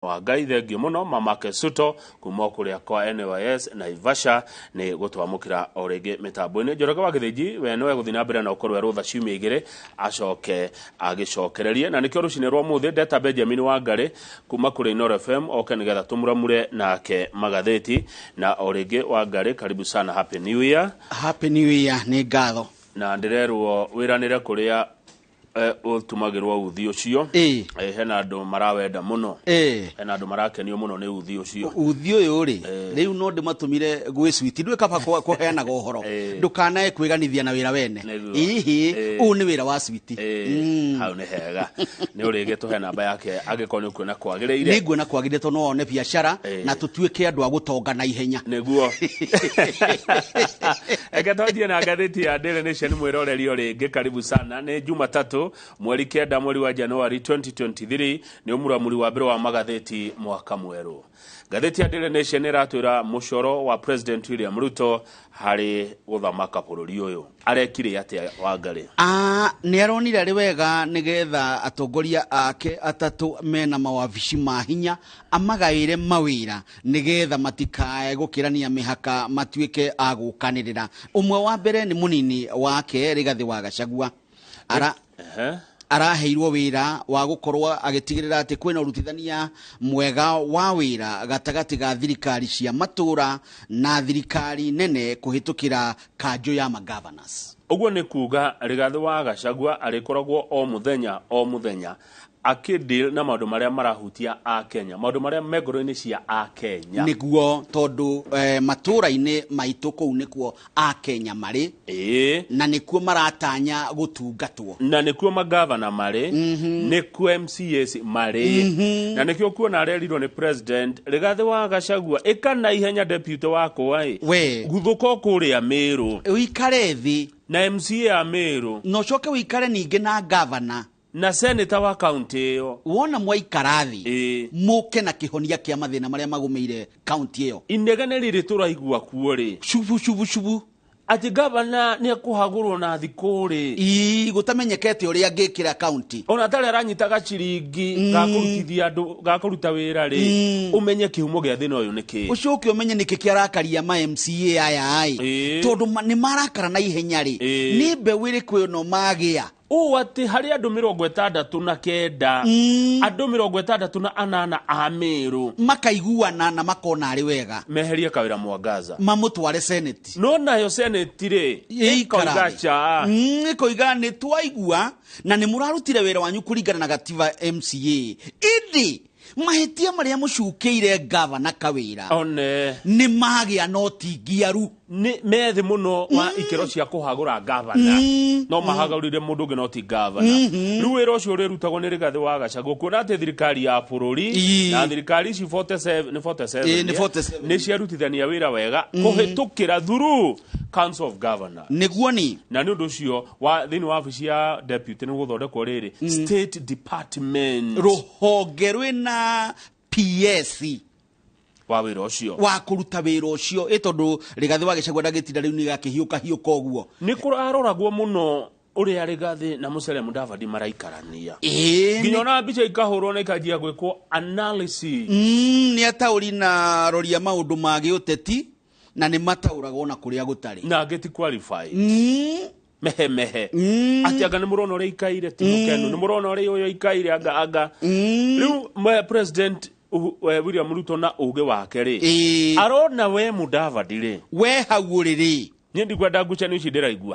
Wa Ngai, thengio mũno Mamake Suto kuma o kũrĩa kwa NYS Naivasha nĩ gũtwamũkĩra o rĩngĩ mĩtambo-inĩ. Njoroge wa Gĩthĩnji we no egũthiĩ na mbere na ũkorwo erũtha ciumia igĩrĩ acoke agĩcokererie, na nĩkĩo rũcinĩ rwa mũthĩ ndeta Benjamin Wangarĩ kuma kũrĩ Inooro FM oke nĩgetha tũmuramure nake magathĩti. Na o rĩngĩ Wangarĩ, karibu sana, happy new year. Happy new year, nĩ ngatho. Na ndĩrerwo wĩranĩre kũrĩa ũtumagĩrwo uthi ũcio. Hena andũ marawenda mũno. Hena andũ marakenio mũno nĩ uthi ũcio. Uthi ũyũ rĩ, rĩu no ndĩmatũmire gwĩ switi, ndũĩ kaba kũheanaga ũhoro. Ndũkanae kwĩganithia na wĩra wene. Nĩguo. Ihi, ũyũ nĩ wĩra wa switi. Hau nĩ hega, nĩ ũrĩgĩ tũhe namba yake angĩkorwo nĩ ũkuona kwagĩrĩire. Nĩ nguona kwagĩrĩire tondũ no one biacara na tũtuĩke andũ a gũtonga na ihenya. Nĩguo, reke twanjie na ngathĩti ya Daily Nation. Mwĩroreri o rĩngĩ karibu sana. Nĩ Jumatatũ, mweri 9 mweri wa Januari 2023, nĩ ũmuramuri wa mbere wa magathĩti mwaka mwerũ. Ngathĩti ya Daily Nation ĩratwĩra mũcoro wa President William Ruto harĩ gũthamaka bũrũri ũyũ. Arekire atĩa, Wangarĩ? Ah, nĩ aronire arĩ wega nĩgetha atongoria ake atatũ mena mawabici ma hinya amagaĩre mawĩra nĩgetha matikae gũkĩrania mĩhaka, matuĩke a gũkanĩrĩra. Ũmwe wa mbere nĩ mũnini wake Rigathĩ wa Gachagua. Araheirwo wĩra wa gũkorwo agĩtigĩrĩra atĩ kwĩna ũrutithania mwega wa wĩra gatagatĩ ga thirikari cia matũra na thirikari nene kũhĩtũkĩra kanjũ ya magovernors. Ũguo nĩ kuga Rigathĩ wa Gachagua arĩkoragwo o mũthenya o mũthenya akĩdeal na maũndũ marĩa marahutia Akenya, maũndũ marĩa me ngoro-inĩ cia Akenya. Nĩguo, tondũ matũra-inĩ maitũ kũu nĩkuo Akenya marĩ na nĩkuo maratanya gũtungatwo. Na nĩkuo magavana marĩ, nĩkuo MCAs marĩ, na nĩkĩo kuona arerirwo nĩ President Rigathĩ wa Gachagua, ĩka na ihenya, deputy wakwa ĩ, We. guthũka o kũrĩa Mĩrũ ũikare thĩ na MCA ya Mĩrũ na ũcoke ũikare ningĩ na gavana na senator wa kaunti ĩyo. Wona mwaikara thĩ, mũke na kĩhonia kĩa mathĩna marĩa magũmĩire kaunti ĩyo. Inegene rĩrĩ tũraigua kuo rĩ, cubu cubu cubu, atĩ gavana nĩ ekũhagũrwo na thikũ rĩ, ii gũtamenyekete ũrĩa angĩkĩra kaunti. Ona atarĩ aranyita gaciringi ga kũrutithia andũ, ga kũruta wĩra rĩ, ũmenye kĩhumo gĩa thĩna ũyũ nĩ kĩĩ. Ũcoke ũmenye nĩkĩ kĩarakaria ma MCA aya ĩ, tondũ nĩ marakara na ihenya rĩ, nĩ mbeũ ĩrĩkũ ĩno magĩa? Ũũ atĩ harĩ andũ 69, andũ 68 a Mĩrũ makaiguana na makona arĩ wega meherie Kawĩra Mwangaza, mamũtware senate. No nayo senate rĩ, ĩikara ĩkoiga thĩ. ca. Ĩkoiga nĩ twaigua na nĩ mũrarutire wĩra wanyu kũringana na gatiba MCA, ĩndĩ mahĩtia marĩa mũcukĩire gavana Kawĩra one nĩ magĩa na ũtingiaru. Nĩ methĩ mũno wa ikĩro cia kũhagũra gavana, no mahagũrire mũndũ ũngĩ no ti gavana. Rĩu wĩra ũcio ũrĩrutagwo nĩ Rigathĩ wa Gachagua, kuona atĩ thirikari ya bũrũri na thirikari ici 47, nĩ 47, Ĩ, nĩ 47. Nĩ ciarutithania wĩra wega kũhĩtũkĩra through Council of Governors. Nĩguo ni. Na nĩ ũndũ ũcio wa thĩinĩ wa wabici ya deputy nĩ gũthondekwo rĩrĩ state department, rũhonge rwĩna PS wa wĩra ũcio, wa kũruta wĩra ũcio, ĩ tondũ Rigathĩ wa Gachagua ndangĩtinda rĩu nĩ gakĩhiũka hiũka ũguo. Nĩ kũraroragwo mũno ũrĩa Rigathĩ na Musalia Mudavadi maraikarania, nginya ona mbica ikahũrwo na ikanjia gwĩkwo analysis. Nĩ ataũri na aroria maũndũ ma gĩũteti na nĩ mataũragwo na kũrĩa gũtarĩ. Na angĩ ti qualified, mehe mehe, atĩ anga nĩ mũrona ũrĩa ikaire, ti mũkenu, nĩ mũrona ũrĩa ũyũ ikaire, anga anga rĩu President William Ruto na ũgĩ wake rĩ, arona we Mudavadi rĩ, we hau ũrĩ rĩ, niĩ ndikwenda ngucanio ici ndĩraigua.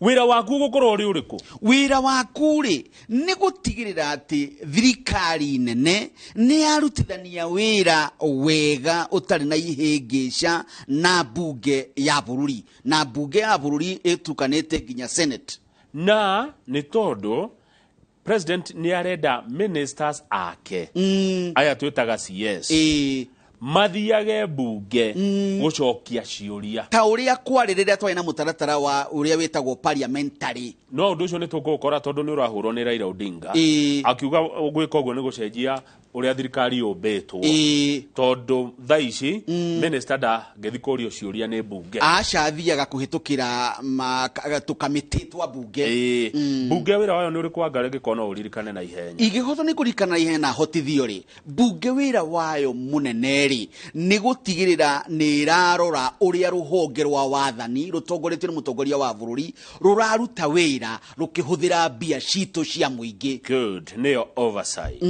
Wĩra waku ũgũkorwo ũrĩ ũrĩkũ? Wĩra waku rĩ, nĩ gũtigĩrĩra atĩ thirikari nene nĩ yarutithania wĩra wega ũtarĩ na ihĩngĩca na mbunge ya bũrũri, na mbunge ya bũrũri ĩtukanĩte nginya senate. Na nĩ tondũ president nĩ arenda ministers ake aya twĩtaga CS mathiage mbunge gũcokia ciũria, ta ũrĩa kwarĩ rĩrĩa twarĩ na mũtaratara wa ũrĩa wĩtagwo parliamentary. No ũndũ ũcio nĩ tũkũũkora tondũ nĩ ũrahũrwo nĩ Raila Odinga, akiuga gwĩka ũguo nĩ gũcenjia Ũrĩa thirikari yũmbĩtwo, tondũ thaa ici minister ndangĩthiĩ kũrio ciũria nĩ mbunge. Aca, athiaga kũhĩtũkĩra tũkamĩtĩ twa mbunge. Ĩĩ, mbunge wĩra wayo nĩ ũrĩkũ, Wangarĩ, ngĩkorwo no ũririkane na ihenya? Ingĩhotwo nĩ kũririkana na ihenya na hotithio rĩ, mbunge wĩra wayo mũnene rĩ nĩ gũtigĩrĩra nĩ ĩrarora ũrĩa rũhonge rwa wathani rũtongoretio nĩ mũtongoria wa bũrũri rũraruta wĩra rũkĩhũthĩra mbia citũ cia mũingĩ. Good, nĩyo oversight.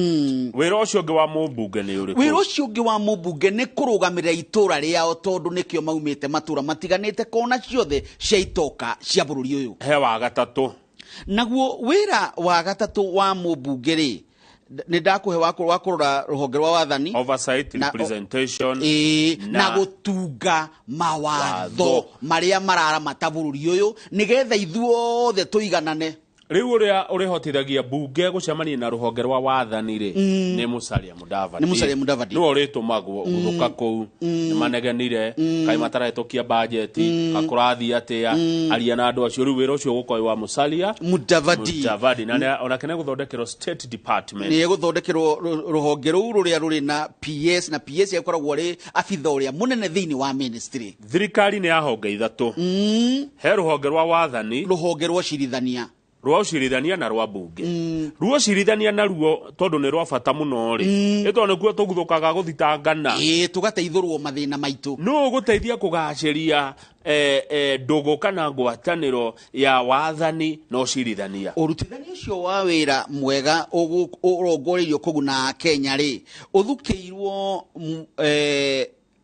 Wĩra ũcio ũngĩ wa mũmbunge nĩ ũrĩkũ? Wĩra ũcio ũngĩ wa mũmbunge nĩ kũrũgamĩrĩra itũra rĩao, tondũ nĩkĩo maumĩte matũra matiganĩte, kona ciothe cia itoka cia bũrũri ũyũ. He wa gatatũ. Naguo wĩra wa gatatũ wa mũmbunge rĩ, nĩ ndakũhe wa kũrora rũhonge rwa wathani, oversight, representation, ĩĩ, na gũtunga mawatho Watho. marĩa mararamata bũrũri ũyũ nĩgetha ithuothe tũiganane. Rĩu ũrĩa ũrĩhotithagia mbunge gũcemania na rũhonge rwa wathani rĩ nĩ Musalia Mudavadi. Nĩ Musalia Mudavadi. Nĩwe ũrĩtũmagwo gũthũka kũu, nĩ manegenire kaĩ matarahĩtũkia bajeti, kakũrathiĩ atĩa, aria na andũ acio. Rĩu wĩra ũcio ũgũkorwo wa Musalia Mudavadi. Mudavadi, na onake nĩ gũthondekerwo State Department. Nĩ egũthondekerwo rũhonge rũu rũrĩa rũrĩ na PS, na PS ĩkoragwo arĩ abitha ũrĩa mũnene thĩinĩ wa ministry. Thirikari nĩ ya honge ithatũ. He rũhonge rwa wathani, rũhonge rwa ũcirithania, rwa ũcirithania na rwa mbunge. Rwa ũcirithania naruo, tondũ nĩ rwa bata mũno rĩ, ĩ tondũ nĩkuo tũguthũkaga gũthitangana, ĩĩ, tũgateithũrwo mathĩna maitũ. Nũ ũgũteithia kũgacĩria ndũgũ kana ngwatanĩro ya wathani na ũcirithania? Ũrutithania ũcio wa wĩra mwega ũrongoreirio kũguna Kenya rĩ, ũthukĩirwo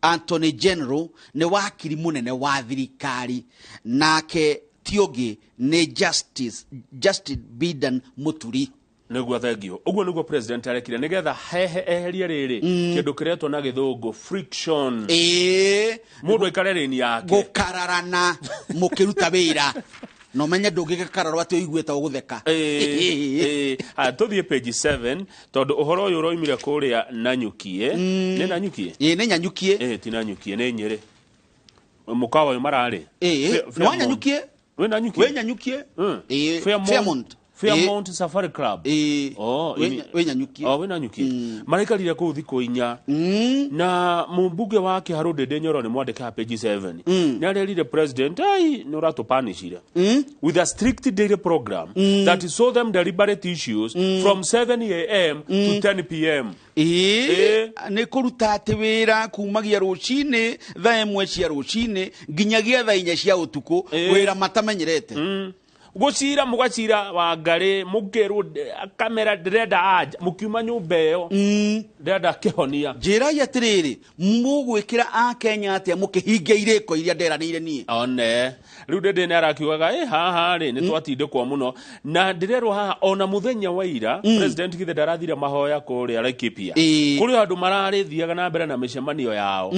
Attorney General, nĩ wakiri mũnene wa thirikari, nake ti ũngĩ nĩ Justice Bidan Muturi. Nĩguo, thengio. Ũguo nĩguo president arekire nĩgetha hehe eherie rĩrĩ kĩndũ kĩretwo na gĩthũngũ friction, mũndũ aikare rĩni yake. Gũkararana mũkĩruta wĩra, na ũmenye ndũngĩgĩkararwo atĩ ũiguĩte ũgũtheka. Ĩĩ, ĩĩ. Tũthiĩ page 7, tondũ ũhoro ũyũ ũroimire kũrĩa Nanyukie. Nĩ Nanyukie? Ĩĩ, nĩ Nyanyukie. Ĩĩ, ti Nanyukie, nĩ Nyĩrĩ. Mũkawa ũyũ mararĩ Ĩĩ, nĩ wa Nyanyukie. Wĩ Nanyukie? Wĩ Nyanyukie. Ĩĩ. Fairmont. Fairmont. Fairmont Safari Club. Ĩĩ. Oh, Wĩ Nyanyukie. Oh, wĩ Nanyukie. Maraikarire kũu thikũ 4, na mũmbunge wa Kĩharũ Ndĩndĩ Nyoro, nĩ mwandĩke ha page 7, nĩ arerire president ai nĩ ũratũpanicire with a strict daily program that saw them deliberate issues from 7 a.m. to 10 p.m. Ĩĩ, nĩ kũruta atĩ wĩra kumagia rũcinĩ thaa 1 cia rũcinĩ nginyagia thaa 4 cia ũtukũ, wĩra matamenyerete. Gũcira mũgacira Wangarĩ, mũkĩrwo kamera ndĩrenda anja mũkiuma nyũmba ĩyo, ndĩrenda kĩhonia. Njĩrai atĩrĩrĩ, mũgwĩkĩra akenya atĩa mũkĩhingia irĩko iria nderanĩire niĩ? One rĩu ndĩndĩ nĩ arakiugaga ĩ haha rĩ nĩ twatindĩkwo mũno, na ndĩrerwo haha ona mũthenya wa ira president githĩ ndarathire mahoya kũrĩa Laikipia, kũrĩ andũ mararĩthiaga na mbere na mĩcemanio yao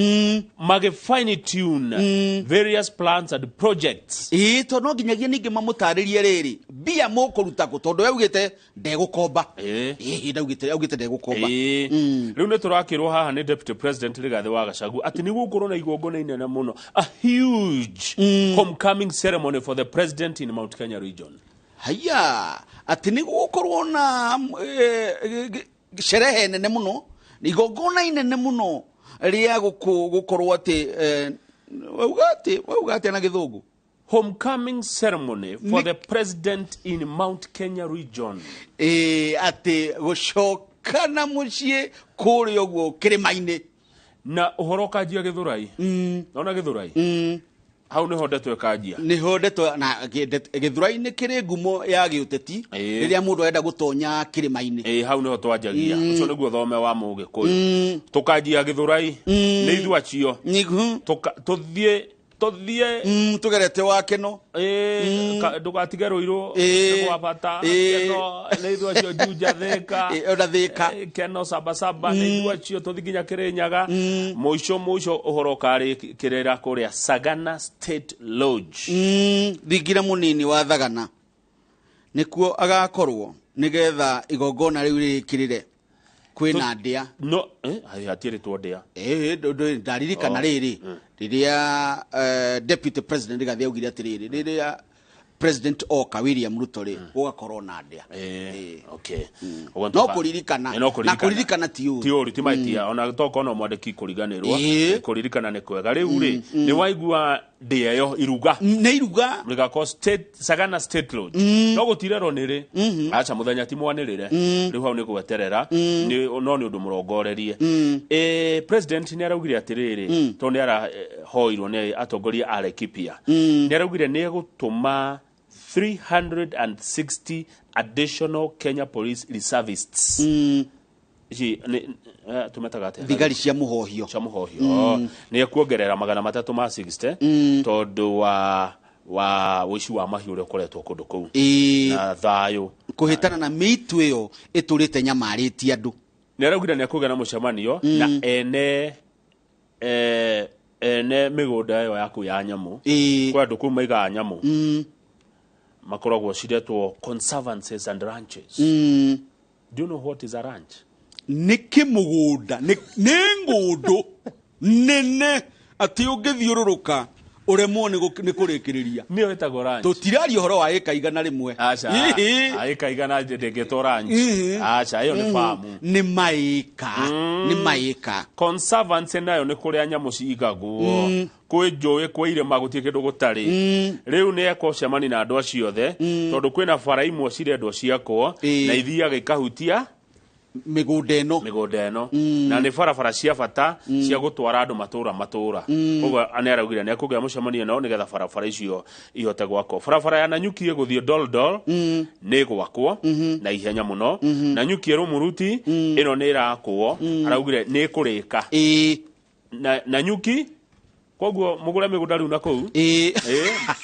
magĩ fine tune various plans and projects. Ĩĩ, tondũ no nginyagia ningĩ mamũtarĩrie rĩrĩ mbia mũkũruta kũ, tondũ augĩte ndegũkomba. Ĩĩ, ndaugĩte, augĩte ndegũkomba. Ĩĩ. Rĩu nĩ tũrakĩrwo haha nĩ Deputy President Rigathĩ wa Gachagua atĩ nĩ gũkorwo na igongona inene mũno, a huge homecoming ceremony for the president in Mount Kenya region. Haya, atĩ nĩ gũgũkorwo na sherehe nene mũno, igongona inene mũno rĩa gũkorwo atĩ wauga atĩa na gĩthũngũ? Homecoming ceremony for the president in Mount Kenya region. Ĩĩ, atĩ gũcoka na mũciĩ kũrĩa ũguo kĩrĩma-inĩ. Na ũhoro ũkanjia Gĩthũrai, nona Gĩthũrai hau nĩho ndeto ĩkanjia. Nĩho ndeto na Gĩthũrai-inĩ kĩrĩ ngumo ya gĩũteti, rĩrĩa mũndũ arenda gũtonya kĩrĩma-inĩ. Ĩĩ, hau nĩho twanjagia. Ũcio nĩguo thome wa mũgĩkũyũ. Tũkanjia Gĩthũrai nĩ ithuĩ acio. Nĩguo. Tũthiĩ tũthiĩ Tũgerete wa keno. Ĩĩ, ndũgatige Rũirũ, nĩ gwa bata. Keno nĩ ithuĩ acio, Juja, Thĩka. Ĩĩ, ona Thĩka. Ĩĩ, Keno, Sabasaba, nĩ ithuĩ acio, tũthiĩ nginya Kĩrĩnyaga, mũico mũico ũhoro ũkarĩkĩrĩra kũrĩa Sagana State Lodge. Thingira mũnini wa Thagana nĩkuo agakorwo nĩgetha igongona rĩu rĩrĩkĩrĩre kwĩna ndĩa. No hatirĩtwo ndĩa. Ĩĩ, ndaririkana rĩrĩ rĩrĩa deputy president Rigathĩ augire atĩrĩrĩ, rĩrĩa President oka William Ruto rĩ, gũgakorwo na ndĩa. Okay. Ũguo No kũririkana. Ĩ, no Na kũririkana ti ũru. Ti ũru, ti maitia ona tokorwo no mwandĩki kũriganĩrwo. Kũririkana nĩ kwega. Rĩu rĩ, nĩ waigua ndĩa ĩyo iruga Nĩ iruga. Rĩgakorwo state Sagana State Lodge, no gũtirerwo nĩ rĩ. Aca, mũthenya ti mwanĩrĩre, rĩu hau nĩ gweterera. No nĩ ũndũ mũrongorerie. President nĩ araugire atĩrĩrĩ, tondũ nĩ arahoirwo nĩ atongoria a Laikipia, nĩ araugire nĩ egũtũma 360 additional Kenya Police reservists. Ici tũmetaga atĩa? Thigari cia mũhohio. Cia mũhohio. Nĩ ekuongerera 360 tondũ wa ũici wa mahiũ ũrĩa ũkoretwo kũndũ kũu na thayũ. Kũhĩtana na mĩitũ ĩyo ĩtũrĩte nyamarĩtie andũ. Nĩ araugire nĩ ekũgĩa na mũcemanio na ene mĩgũnda ĩyo yaku ya nyamũ. Kwĩ andũ kũu maigaga nyamũ, makoragwo ciretwo conservancies and ranches. Do you know what is a ranch? Nĩ kĩmũgũnda, nĩ ngũndũ nene atĩ ũngĩthiũrũrũka ũremwo nĩ kũrĩkĩrĩria. Nĩyo ĩtagwo ranch. Tũtiraria ũhoro wa ĩka 100. Aca. Ĩka 100 ndĩngĩtwo ranch. Aca, ĩyo nĩ famu. Nĩ maĩka, nĩ maĩka. Conservancy nayo nĩ kũrĩa nyamũ cigagwo, kwĩ njũĩ, kwĩ irĩma, gũtirĩ kĩndũ gũtarĩ. Rĩu nĩ ekũcemani na andũ acio othe, tondũ kwĩna bara imwe cirendwo ciakwo na ithiaga ikahutia mĩgũnda ĩno. Mĩgũnda ĩno, na nĩ barabara cia bata cia gũtwara andũ matũra matũra. Koguo nĩ araugire nĩ ekũgĩa mũcemanio nao nĩgetha barabara icio ihote gwakwo. Barabara ya Nanyuki ĩgũthiĩ Doldol nĩ ĩgwakwo na ihenya mũno. Nanyuki Rumuruti ĩno nĩ ĩrakwo, araugire nĩ ĩkũrĩka. Na Nanyuki, koguo mũgũre mĩgũnda rĩu na kũu.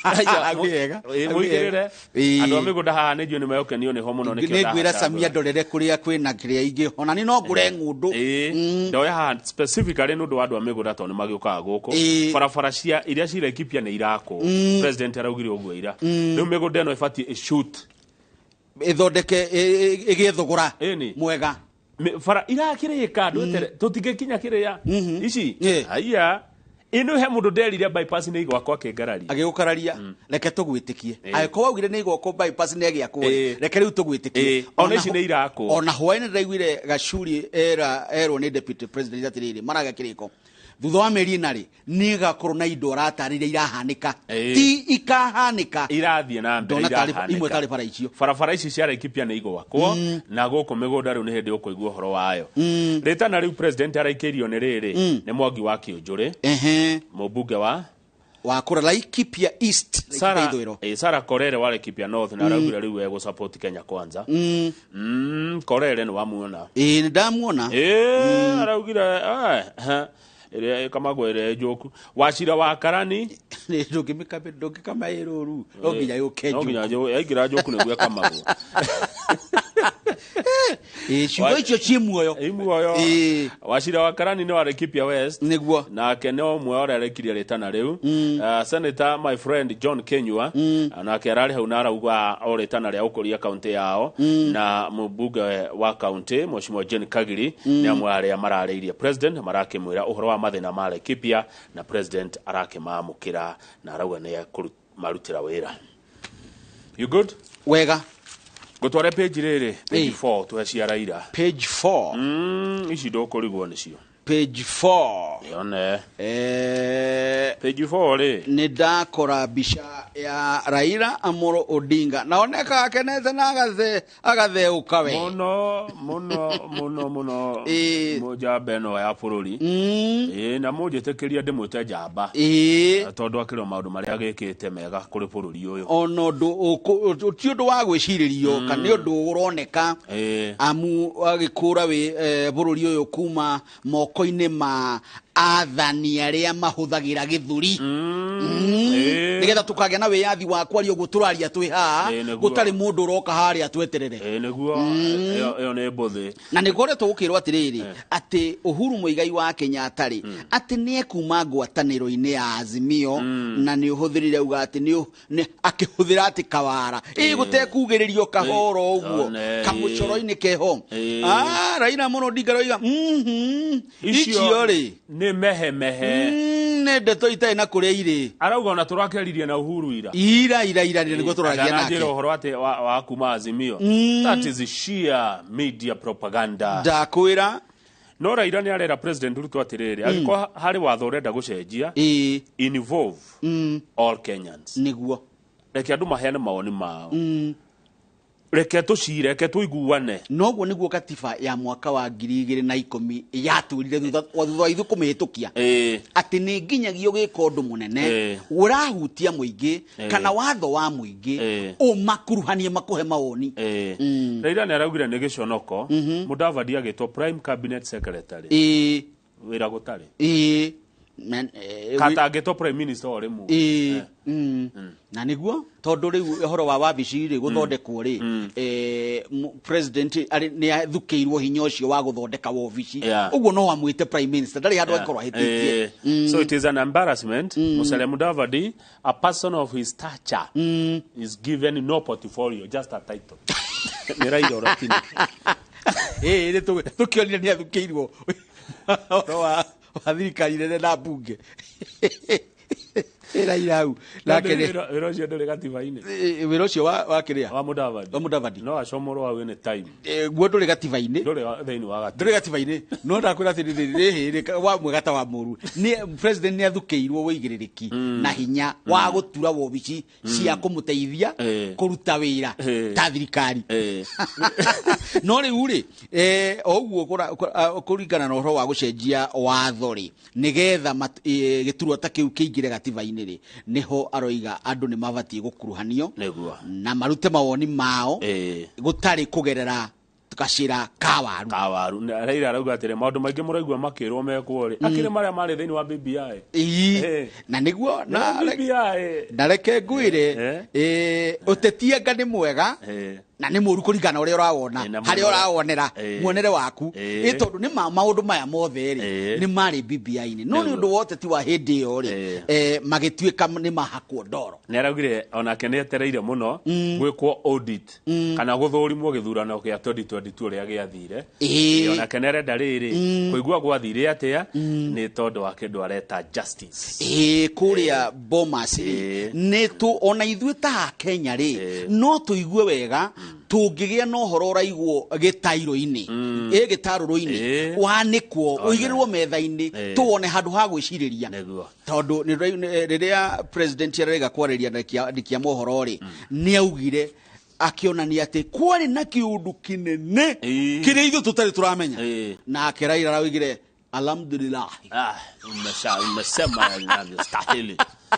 Aya, Wega. Mũigĩrĩre. Andũ a mĩgũnda haha nĩ njũĩ nĩ megũkenio nĩho mũno, nĩkĩo Nĩ ngwĩra ndahacagũra. Samia ndorere kũrĩa kwĩna kĩrĩa ingĩ, ona nĩ no ngũre ng'ũndũ. Ndoya haha specifically nĩ ũndũ wa andũ a mĩgũnda, tondũ nĩ magĩũkaga gũkũ. Barabara cia iria ci Laikipia nĩ irakwo, president araugire ũguo ira. Rĩu mĩgũnda ĩno ĩbatiĩ ĩshoot. Ĩthondeke ĩgĩe thogora Ĩni. mwega. Bara irakĩrĩka ndwetere tũtingĩkinya kĩrĩa ici. Haiya, ĩno he mũndũ nderire bypass nĩ igwakwo akĩngararia. Agĩgũkararia. Reke tũgwĩtĩkie. Angĩkorwo waugire nĩ igwakwo bypass nĩ ĩgĩakwo rĩ, reke rĩu tũgwĩtĩkie. Ona ici nĩ irakwo. Ona hwaĩ-inĩ ndĩraiguire Gacuri erwo nĩ deputy president atĩrĩrĩ, maraga kĩrĩko thutha wa mĩeri 4 rĩ, nĩ ĩgakorwo na indo aratarĩria irahanĩka. Ti ikahanĩka. Irathiĩ na mbere. Ndona tarĩ irahanĩka. Imwe tarĩ bara icio. Barabara ici cia Laikipia nĩ igwakwo, na gũkũ mĩgũnda rĩu nĩ hĩndĩ ũkũigua ũhoro wayo. Rĩtana rĩu president araikĩirio nĩ rĩrĩ, nĩ Mwangi wa Kĩũnjũrĩ, mũmbunge wa wa kũra Laikipia East, Laikipia Sara, Ithũĩro. Sara Korere wa Laikipia North, na araugire rĩu egũ Kenya Kwanza. Korere nĩ wamuona? Ĩĩ, nĩ ndamuona. Araugire ĩrĩa ĩkamagwo ĩrĩa njũku Wacira wa Karani. Ndũngĩkama ĩrũru, no nginya yũke. No nginya njuku. Yaingĩra njũku nĩguo ĩkamagwo. Ciugo icio ciĩ muoyo. Ĩ muoyo. Wacira wa Karani nĩ wa Laikipia West. Nĩguo. Nake nĩ ũmwe ũrĩa arekirie rĩtana rĩu. Senator my friend John Kenyua nake ararĩ hau na arauga o rĩtana rĩa gũkũria kaunti yao, na mũmbunge wa kaunti Mheshimiwa Jane Kagiri nĩ amwe arĩa mararĩirie president, marakĩmwĩra ũhoro wa mathĩna ma Laikipia, na president arakĩmamũkĩra na arauga nĩ ekũmarutĩra wĩra. You good? Wega. Ngũtware page rĩrĩ, page 4, tũhe cia Raila. Page 4. Ici ndũkũrigwo nĩcio. Page 4. Yone. Page 4 rĩ. Nĩ ndakora mbica ya Raila Amolo Odinga, na oneka akenete na agatheũka we. Mũno mũno mũno mũno. Mũnjamba ĩno ya bũrũri. Na mũnjĩtĩkĩrie ndĩmwĩte njamba. Tondũ akĩrĩ o maũndũ marĩa agĩkĩte mega kũrĩ bũrũri ũyũ. Ona ũndũ ti ũndũ wa gwĩcirĩrio kana nĩ ũndũ ũroneka, amu agĩkũra wĩ bũrũri ũyũ kuma moko-inĩ ma athani arĩa mahũthagĩra gĩthũri, nĩgetha tũkagĩa na wĩyathi wa kwaria ũguo tũraria twĩ haha, Nĩguo. gũtarĩ mũndũ ũroka harĩa tweterere. Nĩguo. Ĩyo nĩ mbũthĩ. Na nĩ ngoretwo gũkĩrwo atĩrĩrĩ, atĩ Uhuru Muigai wa Kenyatta rĩ, atĩ nĩ ekuma ngwatanĩro-inĩ ya Azimio, na nĩ ũhũthĩrire auga atĩ nĩ akĩhũthĩra atĩ kawara ĩ gũtekugĩrĩrio kahoro ũguo kamũcoro-inĩ keho. Raila Amolo Odinga roiga, icio rĩ nĩ mehemehe. Nĩ ndeto itarĩ na kũrĩa irĩ. Arauga ona tũrakĩaririe na Uhuru ira. Ira ira ira nĩguo tũraria Atananjĩra nake. ũhoro atĩ wa kuma Azimio. That is sheer media propaganda. Ndakwĩra. No Raila nĩ arera President Ruto atĩrĩrĩ, angĩkorwo harĩ watho ũrenda gũcenjia, involve all Kenyans. Nĩguo. Reke andũ maheane mawoni mao. Reke tũcire, reke tũiguane. Noguo nĩguo katiba ya mwaka wa 2010 yatwĩrire thutha wa ithuĩ kũmĩhĩtũkia. Atĩ nĩ nginyagia ũgĩka ũndũ mũnene ũrahutia mũingĩ kana watho wa mũingĩ ũmakuruhanie makũhe mawoni. Raila nĩ araugire nĩ gĩconoko Mudavadi agĩtwo Prime Cabinet Secretary. Wĩra gũtarĩ. Kata angĩtwo Prime Minister o rĩmwe. Na nĩguo tondũ rĩu ũhoro wa wabici rĩ gũthondekwo rĩ, president nĩ athukĩirwo hinya ũcio wa gũthondeka wabici. Ũguo no amwĩte prime minister, ndarĩ handũ angĩkorwo ahĩtĩtie. So it is an embarrassment. Musalia Mudavadi, a person of his stature, is given no portfolio, just a title. Nĩ Raila Odinga. Nĩ tũkĩonire nĩ athukĩirwo ũhoro wa thirikari nene na mbunge. Raila hau. Nake nĩ Wĩra ũcio ndũrĩ gatiba-inĩ. Wĩra ũcio wa kĩrĩa? Wa Mudavadi. Wa Mudavadi. No acomorwo hau any time. Guo ndũrĩ gatiba-inĩ. Ndũrĩ thĩinĩ wa gatiba. Ndũrĩ gatiba-inĩ. No ndakwĩra atĩ nĩ hĩndĩ wa mwega ta wa mũru. Nĩ president nĩ athukĩirwo wũigĩrĩrĩki na hinya wa gũtura wobici cia kũmũteithia kũruta wĩra ta thirikari. No rĩu rĩ, o ũguo kũringana na ũhoro wa gũcenjia watho rĩ, nĩgetha gĩturwa ta kĩu kĩingĩre gatiba-inĩ rĩ, nĩho aroiga andũ nĩ mabatiĩ gũkuruhanio na marute mawoni mao gũtarĩ kũgerera gacĩra ka waru. Ka waru. Na Raila arauga atĩrĩ, maũndũ maingĩ mũraigua makĩrwo mekwo rĩ, akĩrĩ marĩa marĩ thĩinĩ wa BBI. Na nĩguo, Na BBI. Na reke ngwĩre, ũteti anga nĩ mwega, na nĩ mũru kũringana na ũrĩa ũrawona, Na harĩa mũno. ũrawonera, muonere waku. Tondũ nĩ maũndũ maya mothe rĩ, nĩ marĩ B B I-inĩ. No nĩ ũndũ wa ũteti wa hĩndĩ ĩyo rĩ, magĩtuĩka nĩ mahakwo ndoro. Nĩ araugire onake nĩ etereire mũno gwĩkwo audit kana gũthũrimwo gĩthurano kĩa 2022 ũrĩa gĩathire. Onake nĩ arenda rĩrĩ, kũigua gwathire atĩa, nĩ tondũ wa kĩndũ areta justice. Kũrĩa Bomas rĩ, nĩ tũ, ona ithuĩ ta Kenya rĩ, no tũigue wega tũngĩgĩa na ũhoro ũraigwo gĩtairũ-inĩ, gĩtarũrũ-inĩ, wanĩkwo, ũigĩrĩrwo metha-inĩ, tũwone handũ ha gwĩcirĩria. Tondũ rĩrĩa president ararega kwarĩria andĩki a mohoro rĩ, nĩ augire akĩonania atĩ kwarĩ na kĩũndũ kĩnene kĩrĩa ithuĩ tũtarĩ tũramenya. Nake Raila araugire alhamdulillah. Umesema inavyostahili.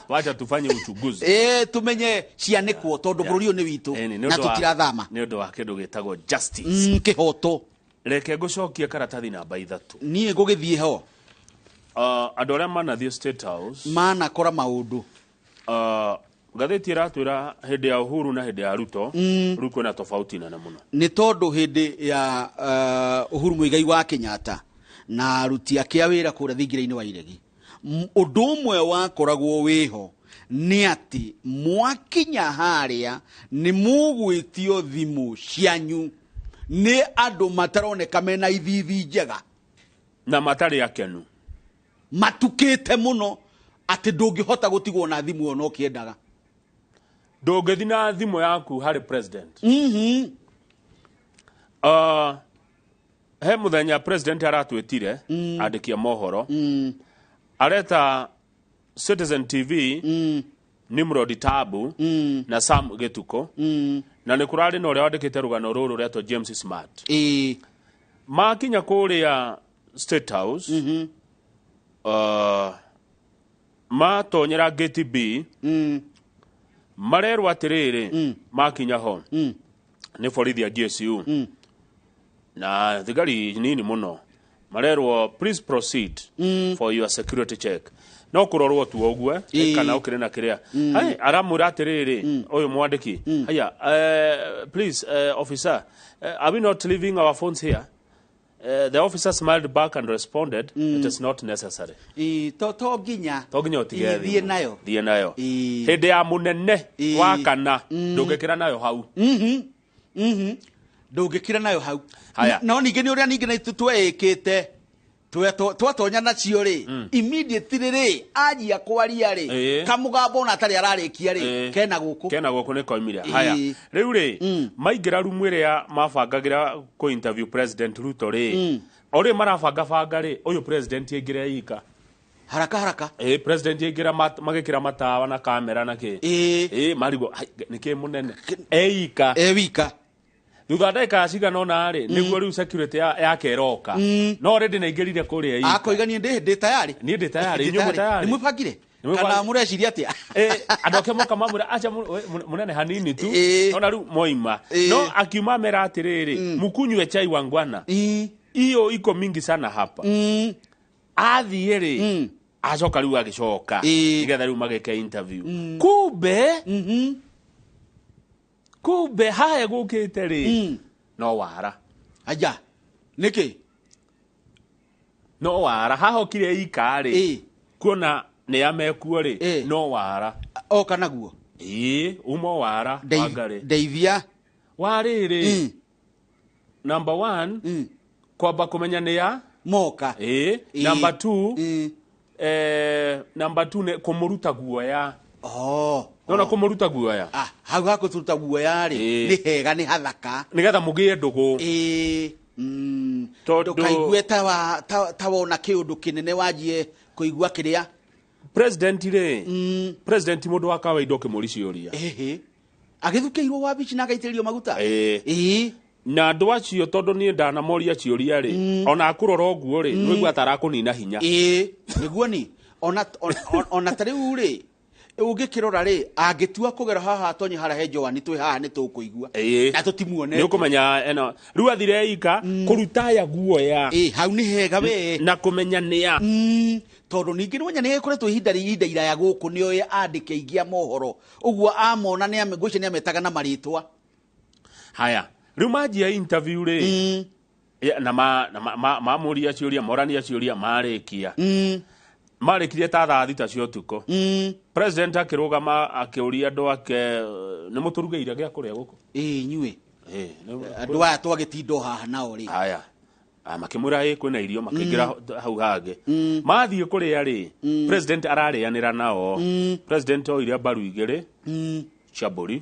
Wacha tufanye uchunguzi. Tumenye cianĩkwo tondũ bũrũri ũyũ nĩ witũ Nĩ na ũndũ wa- tũtirathama. Nĩ ũndũ wa kĩndũ gĩtagwo justice. Kĩhoto. Reke ngũcokie karatathi namba 3. Niĩ ngũgĩthiĩ ho. Andũ arĩa manathiĩ State House manakora maũndũ. Ngathĩti ĩratwĩra hĩndĩ ya Uhuru na hĩndĩ ya Ruto, rĩu kwĩna tofauti nene mũno. Nĩ tondũ hĩndĩ ya Uhuru Muigai wa Kenyatta na aruti ake a wĩra kũrĩa thingira-inĩ wa Iregi, ũndũ ũmwe wakoragwo wĩho nĩ atĩ mwakinya harĩa nĩ mũgwĩtio thimũ cianyu nĩ andũ mataroneka mena ithithi njega na matarĩ akenu, matukĩte mũno atĩ ndũngĩhota gũtigwo na thimũ ĩyo no ũkĩendaga. Ndũngĩthiĩ na thimũ yaku harĩ president. He mũthenya president aratwĩtire, andĩki a mohoro. Areta Citizen TV, Nimrod Tabu, na Sam Gĩtukũ. Na nĩ kũrarĩ na ũrĩa wandĩkĩte rũgano rũrũ rwetwo James Smart. Makinya kũrĩa State House, matonyera Gate B, marerwo atĩrĩrĩ, makinya ho, nĩ borithi a GSU. Na thigari nini mũno. Marerwo, please proceed for your security check. No kũrorwo tu ũguo, kana ũkĩrĩ na kĩrĩa. Hai, aramwĩra atĩrĩrĩ, ũyũ mwandĩki, haya, please, officer, are we not leaving our phones here? The officer smiled back and responded, it is not necessary. To nginya. To nginya ũtige Thiĩ thimũ. nayo. Thiĩ nayo. Hĩndĩ ya mũnene wa kana, ndũngĩkĩra nayo hau. Ndũngĩkĩra nayo hau. Haya. No ningĩ nĩ ũrĩa ningĩ na ithuĩ tweĩkĩte. Twatonya nacio rĩ, immediately rĩ, anjia kwaria rĩ, kamũgambo ona atarĩ ararĩkia rĩ, kena gũkũ. Kena gũkũ nĩ koimire. Haya, rĩu rĩ, maingĩra rumu ĩrĩa mabangagĩra kũ interview President Ruto rĩ, o rĩ marabangabanga rĩ, ũyũ president aingĩra ika. Haraka haraka. Ĩ, president aingĩra, magĩkĩra matawa na kamera na kĩ. Ĩ, marigwo, "Hai, nĩkĩ mũnene eika?" E wika. Thutha wa ndagĩka cigana ũna rĩ, nĩguo rĩu security yake ĩroka, no already naingĩrire kũrĩa ika. Akoiga, niĩ ndĩ tayari. Niĩ ndĩ tayari, Ndĩ inyuĩ mwĩ tayari? Nĩ mwĩbangire Nĩ mwĩbangire? kana mũreciria atĩa? Andũ ake moka mamwĩra, acha, we, mũnene, hanini tu. Ona rĩu moima. No akiuma mera atĩrĩrĩ, "Mkunywe chai, wangwana, hiyo iko mingi sana hapa." Athiĩ rĩ, acoka rĩu, agĩcoka nĩgetha rĩu magĩke interview. Kumbe kumbe haha gũkĩte rĩ, no wara. Aja, nĩkĩ? No wara. Haha okire ika rĩ, kuona nĩ amekuo rĩ, no wara. Oka naguo. Ĩĩ, uma wara. Wangarĩ Ndeithia. Warĩrĩ, number one, kwamba kũmenya nĩ ya Moka. Ĩĩ. Number two, number two nĩ kũmũruta guoya. Oh. Nona kũmũruta guoya. Ah, hau hakũturuta guoya rĩ, nĩ hega, nĩ hathaka. Nĩgetha mũgĩe ndũgũ. Ĩĩ. Tondũ Ndũkaigue ta wona kĩũndũ kĩnene wanjie kũigua kĩrĩa. President rĩ, president mũndũ wa kawaida ũkĩmũri ciũria. Ĩhĩ, agĩthukĩirwo wabici na agaitĩrĩrio maguta. Ĩĩ. Na andũ acio, tondũ niĩ ndanamoria ciũria rĩ, ona akũrora ũguo rĩ, nĩwaigua ta arakũnina hinya. Ĩĩ, nĩguo ni ona ta rĩu rĩ, ũngĩkĩrora rĩ, angĩtua kũgera haha atonye harĩa he Joani twĩ haha, nĩ tũkũigua na tũtimuone. Nĩ ũkũmenya eno rĩu athire ika kũruta aya guoya. Ĩĩ, hau nĩ hega we. Na kũmenya nĩa. Tondũ ningĩ nĩwenya nĩ gĩkoretwo ihinda iraya gũkũ, nĩoĩ andĩke aingĩ a mohoro ũguo amona nĩ ngwĩciria nĩ ametaga na marĩtwa. Haya, rĩu manjia interview rĩ, na mamũria ciũria, morania ciũria, marĩkia, marĩkirie ta thaa 6 cia ũtukũ. President akĩrũgama akĩũria andũ ake, "Nĩ mũtũrugĩire gĩa kũrĩa gũkũ?" Ĩĩ, inyuĩ Ĩ, andũ aya twagĩtinda o haha nao rĩ. Haya. Ah, makĩmwĩra ĩ kwĩna irio, makĩingĩra hau hangĩ, mathiĩ kũrĩa rĩ, president ararĩanĩra nao. President oire mbaru 2 cia mbũri,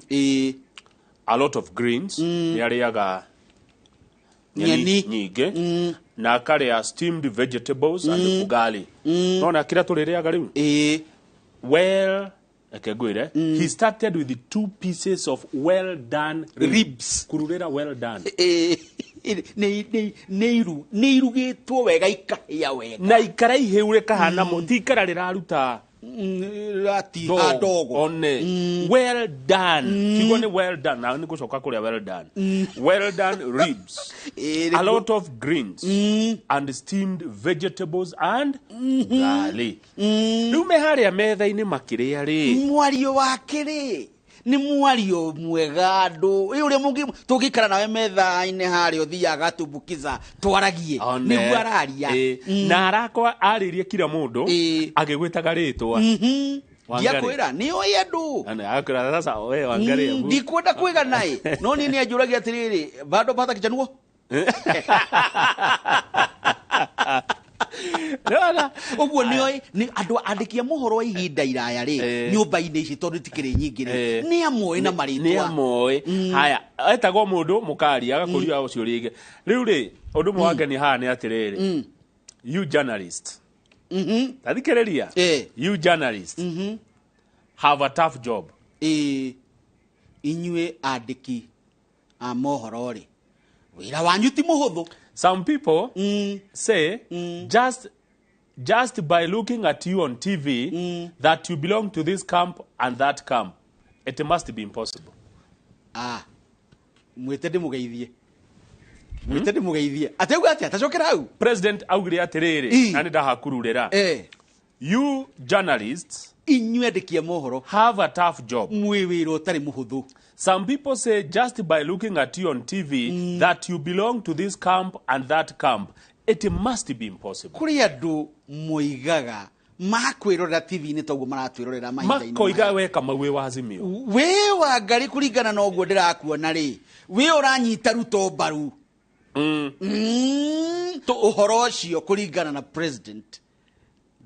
a lot of greens, nĩ arĩaga nyeni Nyeni. nyingĩ, na akarĩa steamed vegetables and ugali. Nona kĩrĩa tũrĩrĩaga rĩu. Well, reke ngwĩre, he started with the two pieces of well done ribs. Ribs. Kururĩra well done. Ĩĩ, nĩ irugĩtwo wega, ikahĩa wega. Na ikara ihĩu rĩkahana ti ikara rĩraruta Ratiha ndogo. One well done, kiugo nĩ well done, na nĩ gũcoka kũrĩa well done, well done ribs, a lot of greens and steamed vegetables and ugali. Rĩu me harĩa metha-inĩ makĩrĩa rĩ, Mwario wake rĩ, nĩ mwario mwega andũ ĩ ũrĩa tũngĩikara nawe metha-inĩ harĩa ũthiaga gatumbukiza twaragie. One. Nĩguo araria. Ĩ, na arakwa arĩrie kila mũndũ agĩgwĩtaga rĩtwa. Wangari. Ndiakwĩra nĩ oĩ andũ. Ana, akwĩra, "Sasa we Wangari, hebu." Ndikwenda kwĩga naĩ, no niĩ nĩ anjũragia atĩrĩrĩ, bado pata kichanuo. Nĩwona? Ũguo nĩ oĩ nĩ andũ andĩki a mohoro wa ihinda iraya rĩ, nyũmba-inĩ ici tondũ itikĩrĩ nyingĩ rĩ, nĩ amoĩ na nĩ marĩtwa. amoĩ. Haya, etagwo mũndũ mũkaria agakũria ciũria ingĩ. Rĩu rĩ, ũndũ ũmwe wangenia haha nĩ atĩrĩrĩ, you journalist, tathikĩrĩria, you journalist have a tough job. Ĩĩ, inyuĩ andĩki a mohoro rĩ, wĩra wanyu ti mũhũthũ. Some people say just by looking at you on TV that you belong to this camp and that camp. It must be impossible. Ah, mwĩte ndĩmũgeithie, mwĩte ndĩmũgeithie. Atĩ auga atĩa? Tacokera hau. President augire atĩrĩrĩ, na nĩ ndahakururĩra, you journalists Inyuĩ andĩki a mohoro have a tough job. Mwĩ wĩra ũtarĩ mũhũthũ. Some people say just by looking at you on TV that you belong to this camp and that camp. It must be impossible. Kũrĩ andũ moigaga makwĩrorera TV-inĩ toguo maratwĩrorera mahinda-inĩ Makoiga maya. we Kamau wĩ wa Azimio. Wĩ Wangari, kũringana na ũguo ndĩrakuona rĩ, wĩ ũranyita Ruto mbaru. Ũhoro ũcio kũringana na president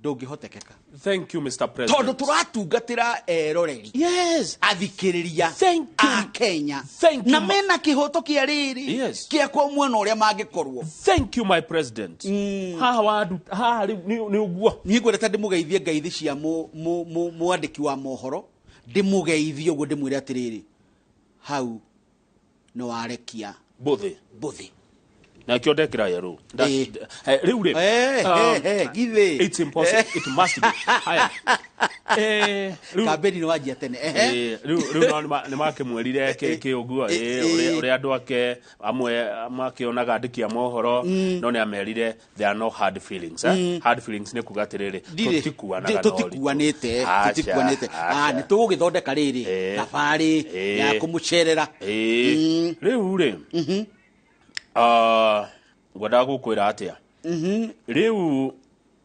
ndũngĩhotekeka. Thank you, Mr. President. Tondũ tũratungatĩra eroreri. Yes. Athikĩrĩria Thank you. a Kenya. Thank you, na mena kĩhoto kĩa rĩrĩ Yes. kĩa kwa mwena ũrĩa mangĩkorwo. Thank you, my president. Haha wandu haha rĩu nĩ ũguo. Niĩ ngwenda ta ndĩmũgeithie ngeithi cia mwandĩki wa mohoro, ndĩmũgeithie ũguo ndĩmwĩre atĩrĩrĩ, hau nĩ warekia Mbũthĩ. mbũthĩ. Na kĩo ndekĩra yerũ. Eh. Rĩu rĩ. Githĩ. It's impossible. It must be. Haya. Rĩu Kambeni nĩ wanjia tene. Rĩu no nĩ makĩmwĩrire kĩ ũguo, ũrĩa andũ ake amwe makĩonaga andĩki a mohoro, no nĩ amerire there are no hard feelings. Hard feelings nĩ kuga atĩrĩrĩ, tũtikuanaga na ũritũ. Tũtikuanĩte, Aca, tũtikuanĩte. aca. Nĩ tũgũgĩthondeka rĩrĩ thabarĩ ya kũmũcerera. Rĩu rĩ, ngwendaga gũkwĩra atĩa, rĩu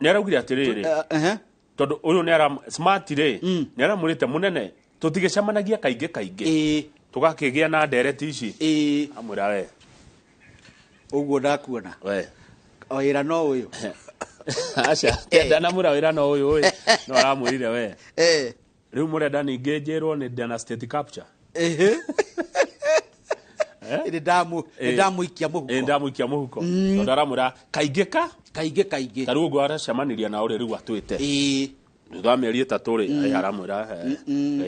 nĩ araugire atĩrĩrĩ, tondũ ũyũ nĩ ara smart rĩ, nĩ aramwĩrĩte mũnene tũtigĩcemanagia kaingĩ kaingĩ, tũgakĩgĩa na ndereti ici. Amwĩra we Ũguo ndakuona we o wĩra no ũyũ. Aca, ndanamwĩra wĩra no ũyũ ĩ, no aramwĩrire we rĩu mũrenda ningĩ njĩrwo nĩ ndĩna state capture. Nĩ ndamũikia mũhuko. Ndamũikia mũhuko. Tondũ aramwĩra kaingĩ ka kaingĩ kaingĩ. Ta rĩu ũguo aracemanirie na ũrĩa rĩu atwĩte. Thutha wa mĩeri 3 rĩ, aramwĩra,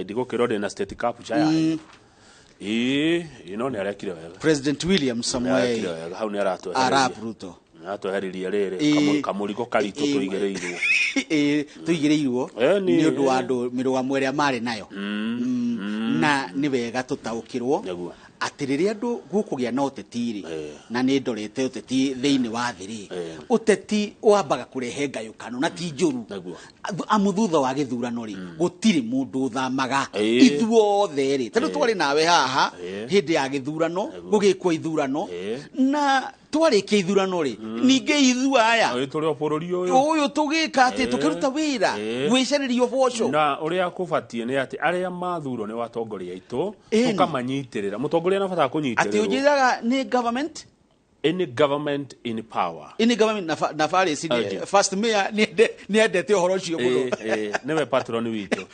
ndigũkĩrwo ndĩna state capture yanyu. No nĩ arekire wega. President William Samoei Nĩ arekire wega, hau nĩ aratwehereria. Arap Ruto. Nĩ aratweheririe rĩrĩ, kamũrigo karitũ tũigĩrĩirwo. Tũigĩrĩirwo nĩ ũndũ wa andũ mĩrũgamo ĩrĩa marĩ nayo. Na nĩ wega tũtaũkĩrwo atĩ rĩrĩa andũ gũkũgĩa na ũteti rĩ, na nĩ ndorete ũteti thĩinĩ wa thĩ rĩ, ũteti wambaga kũrehe ngayũkano na ti njũru. Amu thutha wa gĩthurano rĩ, gũtirĩ mũndũ ũthamaga. Ithuothe rĩ, tondũ twarĩ nawe haha hĩndĩ ya gĩthurano, gũgĩkwo ithurano, na twarĩkia ithurano rĩ, ningĩ ithuĩ aya tũrĩ o bũrũri ũyũ ũyũ tũgĩka atĩ tũkĩruta wĩra gwĩcarĩria ũboco. Na ũrĩa kũbatiĩ nĩ atĩ arĩa mathurwo nĩ watongoria aitũ, tũkamanyitĩrĩra. Mũtongoria na bata kũnyitĩrĩrwo. Atĩ ũnjĩraga nĩ government? Any government in power. Any government na Farisi first mayor nĩ endete ũhoro ũcio mũno. Nĩwe patron witũ.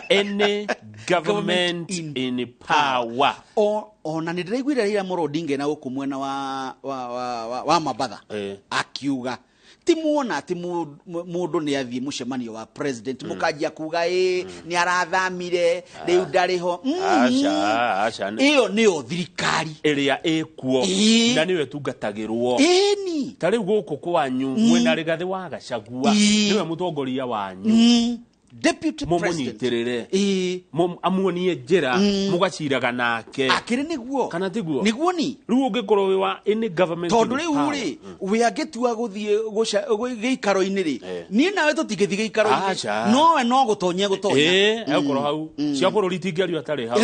Any government in power. Ona nĩ ndĩraiguire Raila Amolo Odinga na gũkũ mwena wa Mabatha akiuga ti muona ati mũndũ nĩ athiĩ mũcemanio wa president mũkanjia kuga nĩ arathamire rĩu ndarĩ ho. Aca, aca. Ĩyo nĩyo thirikari ĩrĩa ĩkuo na nĩyo ĩtungatagĩrwo. Ĩni. Ta rĩu gũkũ kwanyu mwĩna Rigathĩ wa Gachagua nĩwe mũtongoria wanyu. Deputy President. Mũmũnyitĩrĩre. Amuonie njĩra mũgaciraga nake. Akĩrĩ nĩguo. Kana tiguo? Nĩguo ni. Rĩu ũngĩkorwo wĩ wa any government. Tondũ rĩu rĩ, wĩ angĩtua gũthiĩ gĩikaro-inĩ rĩ, niĩ nawe tũtingĩthiĩ gĩikaro-inĩ. Nowe no gũtonya gũtonya. Egũkorwo hau. Cia bũrũri itingĩario atarĩ hau.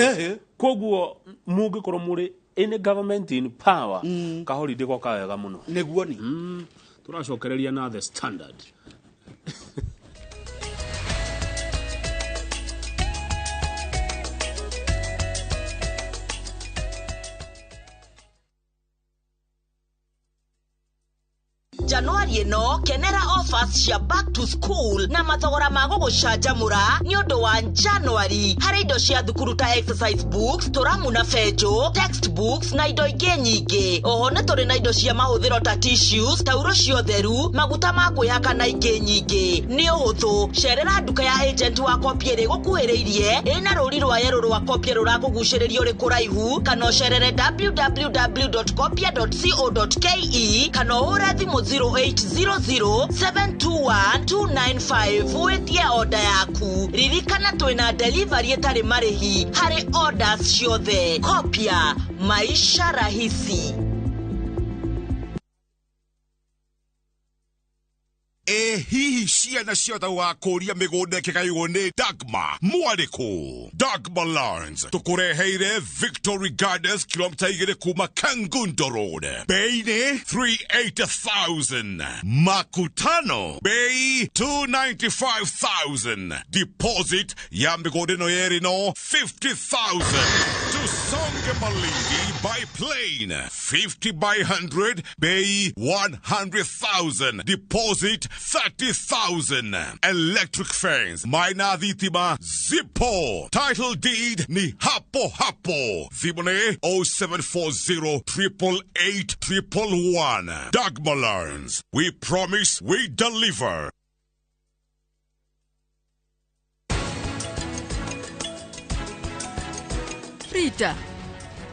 Koguo mũngĩkorwo mũrĩ any government in power, kahorindĩ goka wega mũno. Nĩguo ni. Tũracokereria na The Standard. Januari ĩno kenera offers cia back to school na mathogora ma gũgũcanjamũra nĩ ũndũ wa Januari harĩ indo cia thukuru ta exercise books, tũramu na benjũ, textbooks na indo ingĩ nyingĩ. Oho nĩ tũrĩ na indo cia mahũthĩro ta tissues, tauro cia ũtheru, maguta ma kwĩhaka na ingĩ nyingĩ. Nĩ ũhũthũ, cerera nduka ya agent wa Copy ĩrĩ gũkuhĩrĩirie ĩna rũri rwa yerũ rwa Copy rũrakũgucĩrĩria ũrĩ kũraihu, kana ũcerere www.copia.co.ke kana ũhũre thimũ 0800 721 295 wĩtie order yaku. Ririkana twĩna delivery ĩtarĩ marĩhi harĩ orders ciothe. Copia, maisha rahisi. Hihi ciana ciothe wakũria mĩgũnda ĩkĩgaywo nĩ Dagma mwarĩkũ. Dagma Lands tũkũreheire Victory Gardens kilomita 2 kuma Kangundo Road. Bei nĩ 380,000. Makutano bei 295,000. Deposit ya mĩgũnda ĩno yerĩ no 50,000. Tusonge. Tufike Malindi by plane. 50 by 100, bei 100,000. Deposit 30,000. Electric fence, maina thitima, zipo. Title deed ni hapo hapo. Thimone 0740 888 111. Dagmar Lands. We promise, we deliver. Rita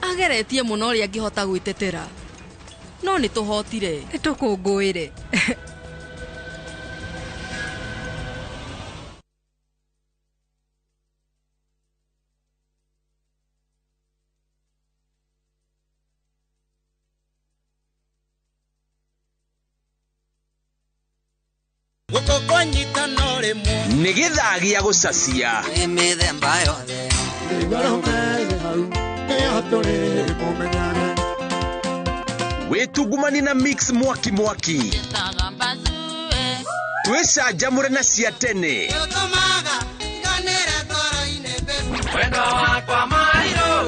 ageretie muno ũrĩa angĩhota gwĩtetera no nĩ tũhotire. Tũkũngũĩre. Nĩ gĩthaa gĩa gũcacia. Mĩthemba yothe. Wĩtungumani na mix mwaki mwaki. Twĩcanjamũre na cia tene.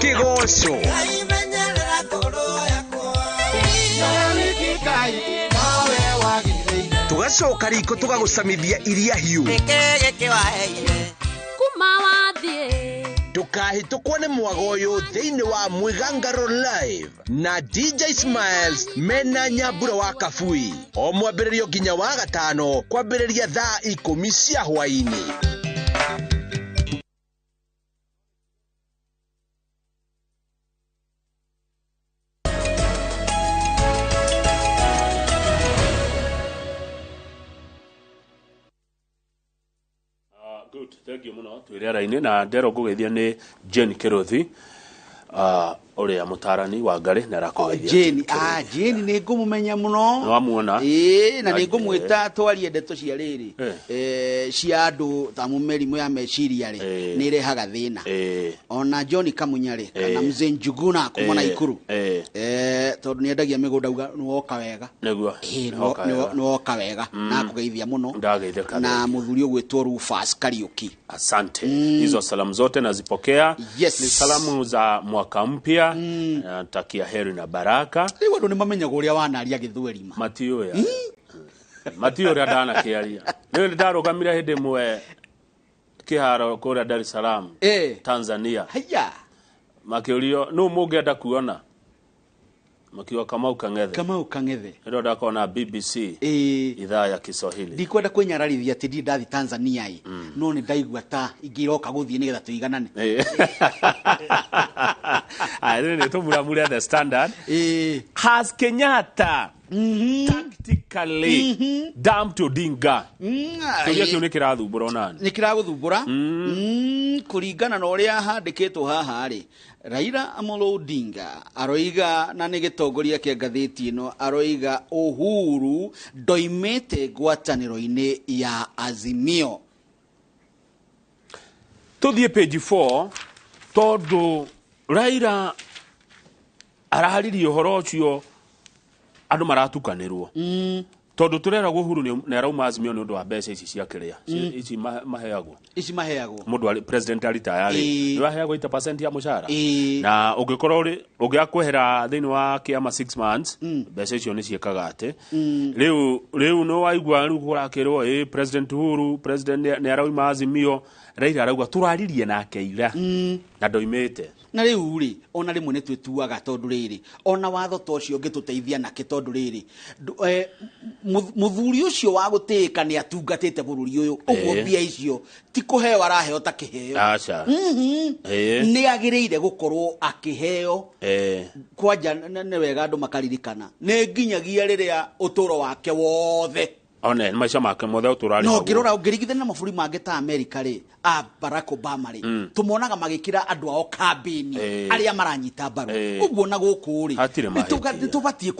Kĩgoco. Tũgacoka riko tũgagũcamithia iria hiũ. Ndũkahĩtũkwo nĩ mwago ũyũ thĩinĩ wa Mwĩgangaro Live na DJ Smiles mena Nyambura wa Kabui o mwambĩrĩrio nginya wa gatano kwambĩrĩria thaa 10 cia hwaĩ-inĩ. Good, thank you muno. Twĩ rĩera-inĩ na ndero ngũgeithia nĩ Jane Kĩrũthi, ũrĩa mũtarani wa Ngarĩ na arakũgeithia. Jane, Jane nĩ ngũmũmenya mũno. Nĩwamuona? Ĩĩ, na nĩ ngũmwĩta twarie ndeto cia rĩrĩ. Cia andũ ta mĩrimũ ya meciria rĩ, nĩ ĩrehaga thĩna. Ona John Kamunya rĩ, kana Mzee Njuguna kuma Naikuru. Tondũ nĩ endagia mĩgũnda uga nĩwoka wega. Nĩguo. Nĩwoka wega. Na akũgeithia mũno. Ndageithĩka. Na mũthuri ũgwĩtwo Rufus Kariuki. Asante. Hizo salamu zote nazipokea. Yes. Ni salamu za mwaka mpya. Natakia heri na baraka. Rĩu andũ nĩmamenyaga ũrĩa wanaria gĩthweri ma. Matiũĩ. Matiũĩ ũrĩa ndanakĩaria. Nĩ ndarũgamire hĩndĩ ĩmwe kĩharo kũrĩa Dar es Salaam, Tanzania. Haya. Makĩũrio nũ mũngĩenda kuona? Makiuga Kamau Kang'ethe. Kamau Kang'ethe. Nĩrĩo ndakona BBC idhaa ya Kiswahili. Ndikwenda kwĩnyararithia atĩ ndirĩ ndathi Tanzania ĩ, no nĩ ndaigua ta ingĩroka gũthiĩ nĩgetha tũiganane. Aya, rĩu nĩ tũmuramure The Standard. Has Kenyatta tactically dumped Odinga? Kĩũria kĩu nĩ kĩrathumbũra onani. Nĩ kĩragũthumbũra. Kũringana na ũrĩa handĩkĩtwo haha rĩ, Raila Amolo Odinga aroiga, na nĩ gĩtongoria kĩa ngathĩti ĩno, aroiga Uhuru ndoimĩte ngwatanĩro-inĩ ya Azimio. Tũthiĩ page 4 tondũ Raila araharirie ũhoro ũcio andũ maratukanĩrwo. Tondũ tũreragwo Uhuru nĩ arauma Azimio nĩ ũndũ wa mbeca ici cia kĩrĩa, ici maheagwo. Ici maheagwo. Mũndũ arĩ president aritaya rĩ, nĩ aheagwo 80% ya mũcara. Na ũngĩkorwo ũrĩ ũngĩakwehera thĩinĩ wa kĩama 6 months, mbeca icio nĩ ciĩkaga atĩ. Rĩu nĩ waigua rĩu kũrakĩrwo, President Uhuru, president nĩ arauma Azimio. Raila arauga tũraririe nake ira na ndoimĩte. Na rĩu rĩ, ona rĩmwe nĩ twĩtuaga tondũ rĩrĩ, ona watho ta ũcio ũngĩtũteithia nake tondũ rĩrĩ, mũthuri ũcio wa gũtĩĩka nĩ atungatĩte bũrũri ũyũ, ũguo mbia icio ti kũheo araheo ta kĩheo. Aca. Nĩ agĩrĩire gũkorwo akĩheo. Kwanja nĩ wega andũ makaririkana, nĩ nginyagia rĩrĩa ũtũũro wake wothe. One maica make mothe ũtũũro arĩ No hau. ũngĩrora ũngĩringithania na mabũrũri mangĩ ta Amerika rĩ, a Barack Obama rĩ, tũmonaga magĩkĩra andũ ao kambĩni arĩa maranyita mbaru. Ũguo na gũkũ rĩ, Hatirĩ mahĩtia. nĩ tũbatiĩ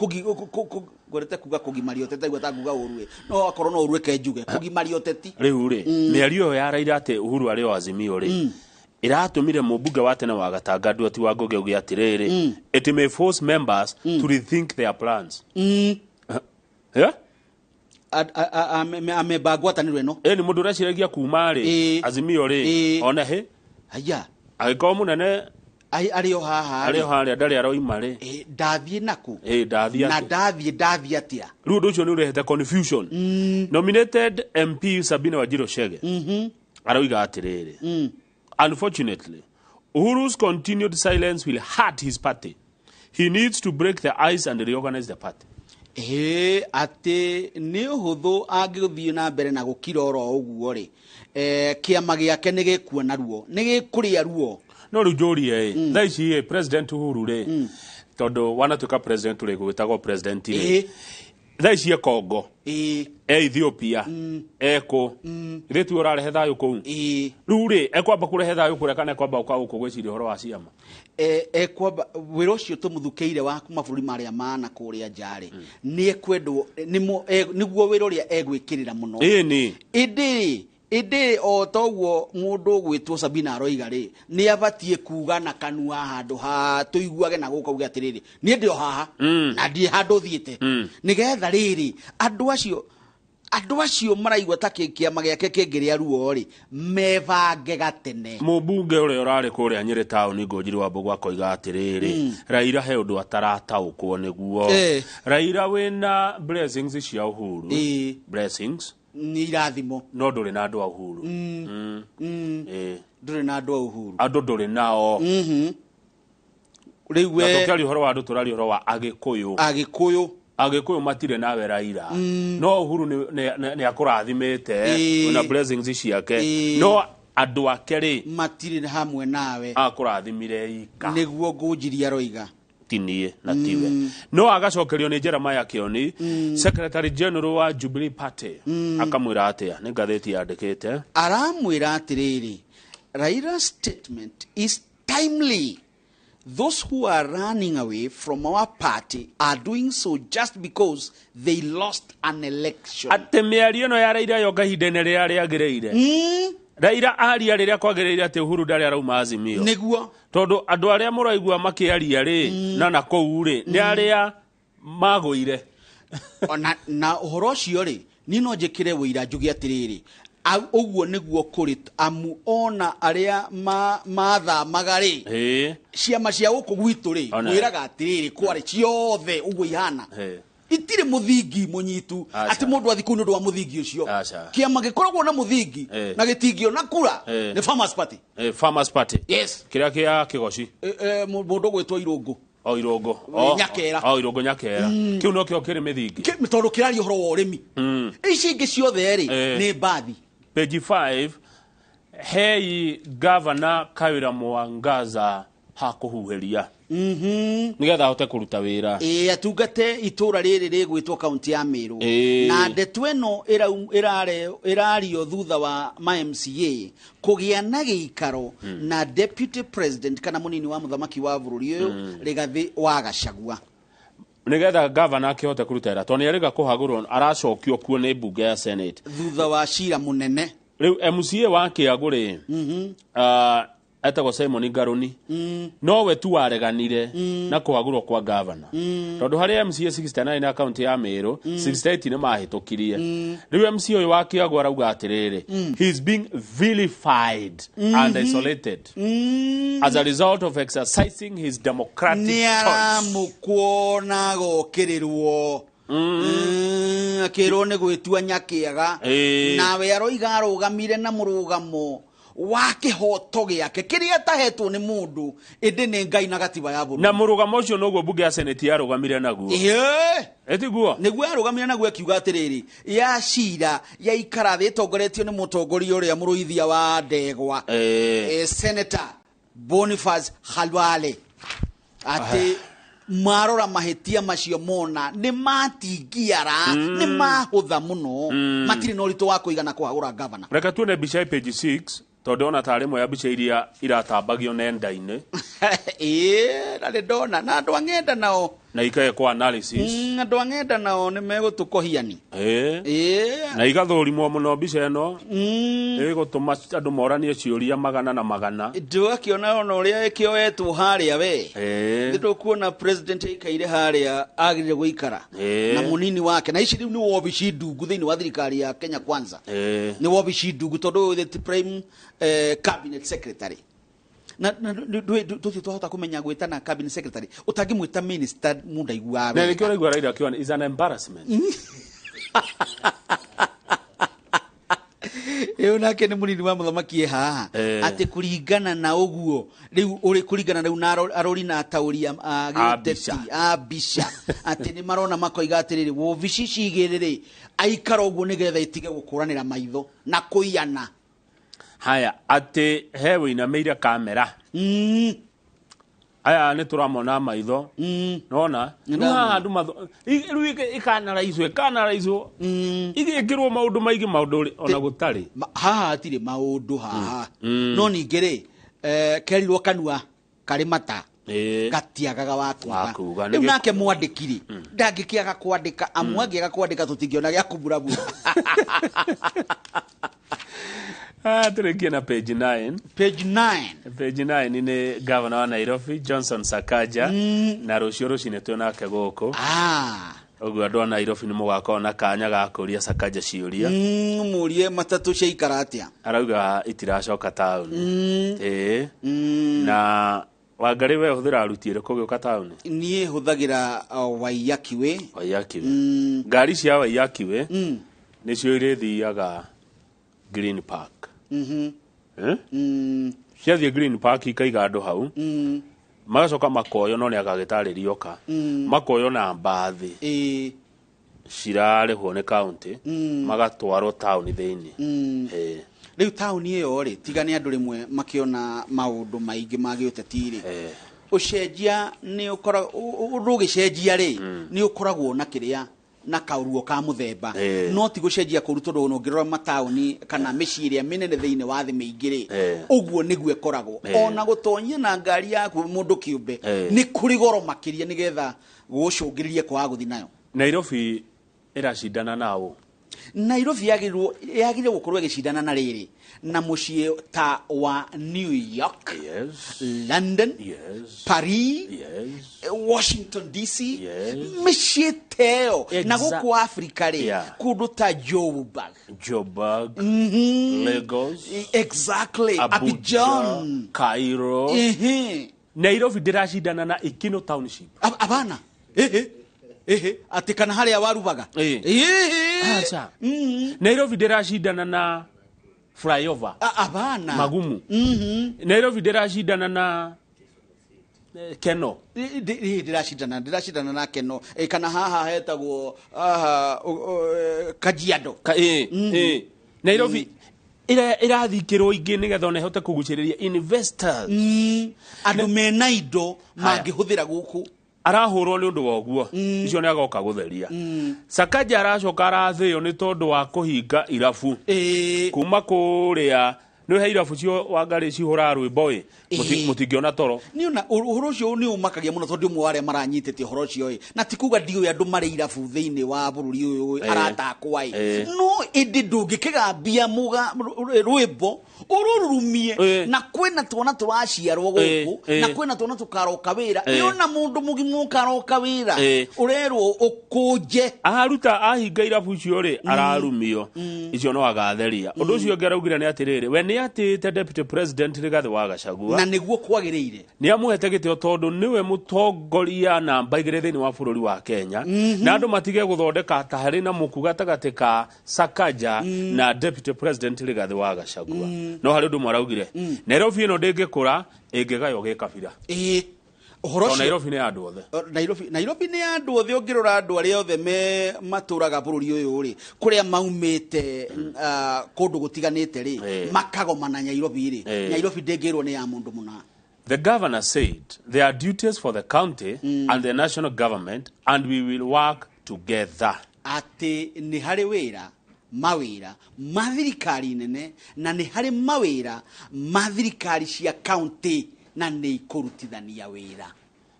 ngorete kuga kũgimaria ũteti, ndaigua ta nguga ũru ĩ. No akorwo no ũru reke njuge, kũgimaria ũteti. Rĩu rĩ, mĩario ĩyo ya Raila atĩ Uhuru arĩ o Azimio rĩ, ĩratũmire mũmbunge wa tene wa Gatanga Nduati wa Ngũgĩ auge atĩrĩrĩ, it may force members to rethink their plans. Yeah? Amemba ngwatanĩro ĩno. Nĩ mũndũ ũreciragia kuma rĩ, Azimio rĩ, ona hĩ. Haya. Angĩkorwo mũnene Arĩ o haha Arĩ o harĩa, ndarĩ aroima rĩ. Ndathiĩ naku? Ĩ, ndathiĩ Na atĩa? ndathiĩ atĩa? Rĩu ũndũ ũcio nĩ ũrehete confusion. Nominated MP Sabina Wanjiru Chege aroiga atĩrĩrĩ, "Unfortunately, Uhuru's continued silence will hurt his party. He needs to break the ice and reorganize the party." Ĩ, atĩ nĩ ũhũthũ angĩgũthiĩ na mbere na gũkira oro ũguo rĩ, kĩama gĩake nĩ gĩkuona ruo, nĩ gĩkũrĩa ruo. No rĩu njũrie ĩ, thaa ici ĩ, President Uhuru rĩ, tondũ wanatuĩka president rĩ, gũgĩtagwo president rĩ, thaa ici e Congo, e Ethiopia, ekũ githĩ tiwe ũrarehe thayũ kũu? Rĩu rĩ, ekwamba kũrehe thayũ kũrĩa kana ekwamba gũka gũkũ gwĩciria ũhoro wa ciama? Ekwamba wĩra ũcio tũmũthukĩire wa mabũrũri marĩa mana kũrĩa nja rĩ, nĩ ekwendwo nĩguo wĩra ũrĩa egwĩkĩrĩra mũno. Ĩni. Ĩndĩ o toguo mũndũ ũgwĩtwo Sabina aroiga rĩ, nĩ abatiĩ kuga na kanua handũ ha tũiguage na gũkũ, auge atĩrĩrĩ, niĩ ndĩ o haha na ndirĩ handũ thiĩte, nĩgetha rĩrĩ andũ acio maraigua ta kĩama gĩake kĩngĩrĩa ruo rĩ, mebange gatene. Mũmbunge ũrĩa ũrarĩ kũrĩa Nyĩrĩ taũni, Ngũnjiri wa Mbũgũ, akoiga atĩrĩrĩ, Raila he ũndũ atarataũkwo nĩguo. Raila wĩna blessings cia Uhuru, blessings. Nĩ irathimo. No ndũrĩ na andũ a Uhuru. Ndũrĩ na andũ a Uhuru. Andũ ndũrĩ nao. Rĩu Na we tũkĩaria ũhoro wa andũ, tũraria ũhoro wa Agĩkũyũ. Agĩkũyũ. Agĩkũyũ matirĩ nawe Raila, no Uhuru nĩ akũrathimĩte, wĩna blessings ciake, no andũ ake rĩ, matirĩ hamwe nawe. Akũrathimire ika. Nĩguo Ngũnjiri aroiga. Ti niĩ na tiwe, no agacokerio nĩ Jeremiah Kioni, secretary general wa Jubilee Party. Akamwĩra atĩa? Nĩ ngathĩti yandĩkĩte. Aramwĩra atĩrĩrĩ, "Raila statement is timely. Those who are running away from our party are doing so just because they lost an election." Atĩ mĩario ĩno ya Raila yoka ihinda-inĩ rĩrĩa rĩagĩrĩire. Raila aria rĩrĩa kwagĩrĩire atĩ Uhuru ndarĩ arauma Azimio. Tondũ andũ arĩa mũraigua makĩaria rĩ, na nakũu rĩ, nĩ arĩa magũire. Ona na ũhoro ũcio rĩ, niĩ no njĩkĩre wũira njuge atĩrĩrĩ, ũguo nĩguo kũrĩ, amu ona arĩa mathamaga rĩ, ciama cia gũkũ gwitũ rĩ, mwĩraga atĩrĩrĩ, kwarĩ ciothe ũguo ihana, itirĩ mũthingi mũnyitu. Aca. Atĩ mũndũ athi kũu nĩ ũndũ wa mũthingi ũcio. Aca. Kĩama gĩkoragwo na mũthingi na gĩtingĩona kura nĩ Farmers Party. Farmers Party. Yes. Kĩrĩa kĩa Kĩgoci. Mũndũ ũgwĩtwo Irũngũ. O Irũngũ. Nyakera. O Irũngũ Nyakera, kĩu nokĩo kĩrĩ mĩthingi. Tondũ kĩraria ũhoro wa ũrĩmi. Ici ingĩ ciothe rĩ, nĩ mbathi. Page 5, hei gavana Kawira Mwangaza ha kũhuhĩria nĩgetha ahote kũruta wĩra. Ĩĩ, atungate itũra rĩrĩ rĩgwĩtwo kaunti ya Meru. Na ndeto ĩno ĩrario thutha wa ma MCA kũgĩa na gĩikaro na deputy president, kana mũnini wa mũthamaki wa bũrũri ũyũ, Rigathĩ wa Gachagua. Nĩgetha gavana akĩhote kũruta wĩra, tondũ nĩ erĩga kũhagũrwo, aracokio kuo nĩ mbunge ya Senate thutha wa cira mũnene. Rĩu MCA wa Kĩagu rĩ, etagwo Simon Ngaruni, nowe tu wareganire na kũhagũrwo kwa gavana, tondũ harĩ MCA 69 na kaunti ya Meru, 68 nĩ mahĩtũkirie. Rĩu MCA ũyũ wa Kĩagu arauga atĩrĩrĩ, he is being vilified and isolated as a result of exercising his democratic Nĩ choice. Aramũkwo na agokĩrĩrwo, akĩrwo nĩ gwĩtua nyakĩaga. Nawe aroiga arũgamire na mũrũgamo wa kĩhoto gĩake kĩrĩa atahetwo nĩ mũndũ, ĩndĩ nĩ Ngai na gatiba ya bũrũri. Na mũrũgamo ũcio noguo mbunge ya Senate yarũgamire naguo. Ĩtiguo? Nĩguo yarũgamire naguo, akiuga atĩrĩrĩ, ya cira yaikara thĩ ĩtongoretio nĩ mũtongoria ũrĩa mũrũithia wa ndegwa, Senator Boniface Khalwale, atĩ marora mahĩtia macio mona nĩ matingiara, nĩ mahũtha mũno, matirĩ na ũritũ wa kũigana kũhagũra gavana. Reke tuone mbica ya page 6, tondũ ona tarĩ ĩmwe ya mbica iria iratambagio nenda-inĩ. Ĩĩ, na nĩ ndona na andũ a ng'enda nao. Na ikekwo analysis. Andũ a ng'enda nao nĩ megũtũkohiani. Na igathũrimwo mũno mbica ĩno, ĩgũtũma andũ moranie ciũria magana na magana. Ndũgakĩona ona ũrĩa ĩkĩoetwo harĩa we. Nĩ tũkuona president aikaire harĩa agĩrĩire gũikara na mũnini wake, na ici rĩu nĩ wobici ndungu thĩinĩ wa thirikari ya Kenya Kwanza. Nĩ wobici ndungu, tondũ ũyũ the prime cabinet secretary. Na tũtirĩ twahota kũmenya gwĩtana cabinet secretary, ũtangĩmwĩta minister mũndũ aiguaga Na wega. nĩkĩo ũraigua Raila akiuga is an embarrassment. Ĩyo nake nĩ mũnini wa mũthamaki e haha. Atĩ kũringana na ũguo rĩu ũrĩ kũringana rĩu na arori na ataũri a gĩũteti a mbica, atĩ nĩ marona makoiga atĩrĩrĩ, wobici ici igĩrĩ rĩ, aikara ũguo nĩgetha itige gũkũranĩra maitho na kũiyana. Haya, atĩ he wĩinamĩire kamera. Aya nĩ tũramona maitho. Nona rĩu haha andũ matho rĩu ikanaraicwo ikanaraicwo, igĩkĩrwo maũndũ maingĩ, maũndũ rĩ, ona gũtarĩ. Haha hatirĩ maũndũ haha. No ningĩ rĩ, kerirwo kanua karĩ mata gatiagaga wa kuga. Wa kuga, Rĩu nake mwandĩki rĩ, ndangĩkĩaga kwandĩka, amu angĩaga kwandĩka tũtingĩona gĩa kũburabura. Tũrĩkie na page 9. Page 9. Page 9 nĩ governor wa Nairobi Johnson Sakaja, na rũciũ rũcinĩ twĩ nake gũkũ. Ũguo andũ a Nairobi nĩ mũgakorwo na kanya ga kũria Sakaja ciũria. Mũrie matatũ ciaikara atĩa. Arauga itiracoka taũni. Ĩĩ. Na Wangarĩ, we ũhũthĩra aruti ĩrĩkũ gĩũka taũni? Niĩ hũthagĩra Waiyaki Way. Waiyaki Way. Ngari cia Waiyaki Way nĩcio irĩthiaga Green Park. Eh? Ciathiĩ Green Park ikaiga andũ hau, magacoka makoywo, no nĩ agagĩtarĩrio oka, makoywo na mbathi cirarĩhwo nĩ county, magatwarwo taũni thĩinĩ. Rĩu taũni ĩyo rĩ, tiga nĩ andũ rĩmwe makĩona maũndũ maingĩ ma gĩũteti rĩ, ũcenjia nĩ ũndũ ũgĩcenjia rĩ, nĩ ũkoragwo na kĩrĩa na kaũruo ka mũthemba. No ti gũcenjia kũru, tondũ ona ũngĩrora mataũni kana mĩciĩ ĩrĩa mĩnene thĩinĩ wa thĩ mĩingĩ rĩ, ũguo nĩguo ĩkoragwo. Ona gũtonyia na ngari yaku mũndũ kĩũmbe nĩ kũrĩ goro makĩria, nĩgetha gũcũngĩrĩrie kwaga gũthiĩ nayo. Nairobi ĩracindana nao. Nairobi yagĩrĩirwo gũkorwo ĩgĩcindana na rĩrĩ na mũciĩ ta wa New York, London, Paris, Washington DC, mĩciĩ ta ĩyo. Na gũkũ Africa rĩ, kũndũ ta Joburg. Joburg, Lagos, exactly, Abuja, Abidjan, Cairo. Nairobi ndĩracindana na Ikino Township. Abana ehe ehe, atĩ kana harĩa warubaga. Aca. Nairobi ndĩracindana na flyover. Abana. Magumu. Nairobi ndĩracindana na Keno. Ndĩracindana na Keno. Kana haha hetagwo haha Kajiado. Nairobi ĩrathikĩrwo ingĩ nĩgetha ona ĩhote kũgucĩrĩria investors. Andũ mena indo Haya. mangĩhũthĩra gũkũ. Arahũrwo nĩ ũndũ wa ũguo, icio nĩ agoka gũtheria. Sakaja aracoka arathĩo nĩ tondũ wa kũhinga irabu kuma kũrĩa nĩ he irabu cio Wangarĩ cihũraga rwĩmbo ĩ, mũtingĩona toro. Nĩ ona ũhoro ũcio nĩ ũmakagia mũno, tondũ ũmwe wa arĩa maranyitĩte ũhoro ũcio ĩ, na ti kuga ndiũĩ andũ marĩ irabu thĩinĩ wa bũrũri ũyũ ĩ, aratakwa ĩ, no ĩndĩ ndũngĩkĩgambia rwĩmbo ũrũrurumie, na kwĩna twana tũraciarwo gũkũ, na kwĩna twana tũkaroka wĩra. Ĩ ona mũndũ mũgima ũkaroka wĩra ũrerwo ũkũnje. Aruta ahinga irabu icio rĩ, ararumio icio no agatheria. Ũndũ ũcio ũngĩ araugire nĩ atĩrĩrĩ, we nĩ atĩĩte Deputy President Rigathĩ wa Gachagua, na nĩguo kwagĩrĩire. Nĩ amũhete gĩtĩo tondũ nĩwe mũtongoria namba igĩrĩ thĩinĩ wa bũrũri wa Kenya, na andũ matige gũthondeka ta harĩ na mũku gatagatĩ ka Sakaja na Deputy President Rigathĩ wa Gachagua. No harĩ ũndũ ũmwe araugire, Nairobi ĩno ndĩngĩkũra ĩngĩgaywo gĩkabira. Ũhoro Tondũ ũcio Nairobi nĩ ya andũ othe. Nairobi nĩ ya andũ othe. Ũngĩrora andũ arĩa othe me matũraga bũrũri ũyũ rĩ, kũrĩa maumĩte kũndũ gũtiganĩte rĩ, makagomana Nairobi rĩ, Nairobi ndĩngĩrwo nĩ ya mũndũ mũna. The governor said there are duties for the county and the national government, and we will work together. Atĩ nĩ harĩ wĩra mawĩra ma thirikari nene, na nĩ harĩ mawĩra ma thirikari cia county, na nĩ ikũrutithania wĩra.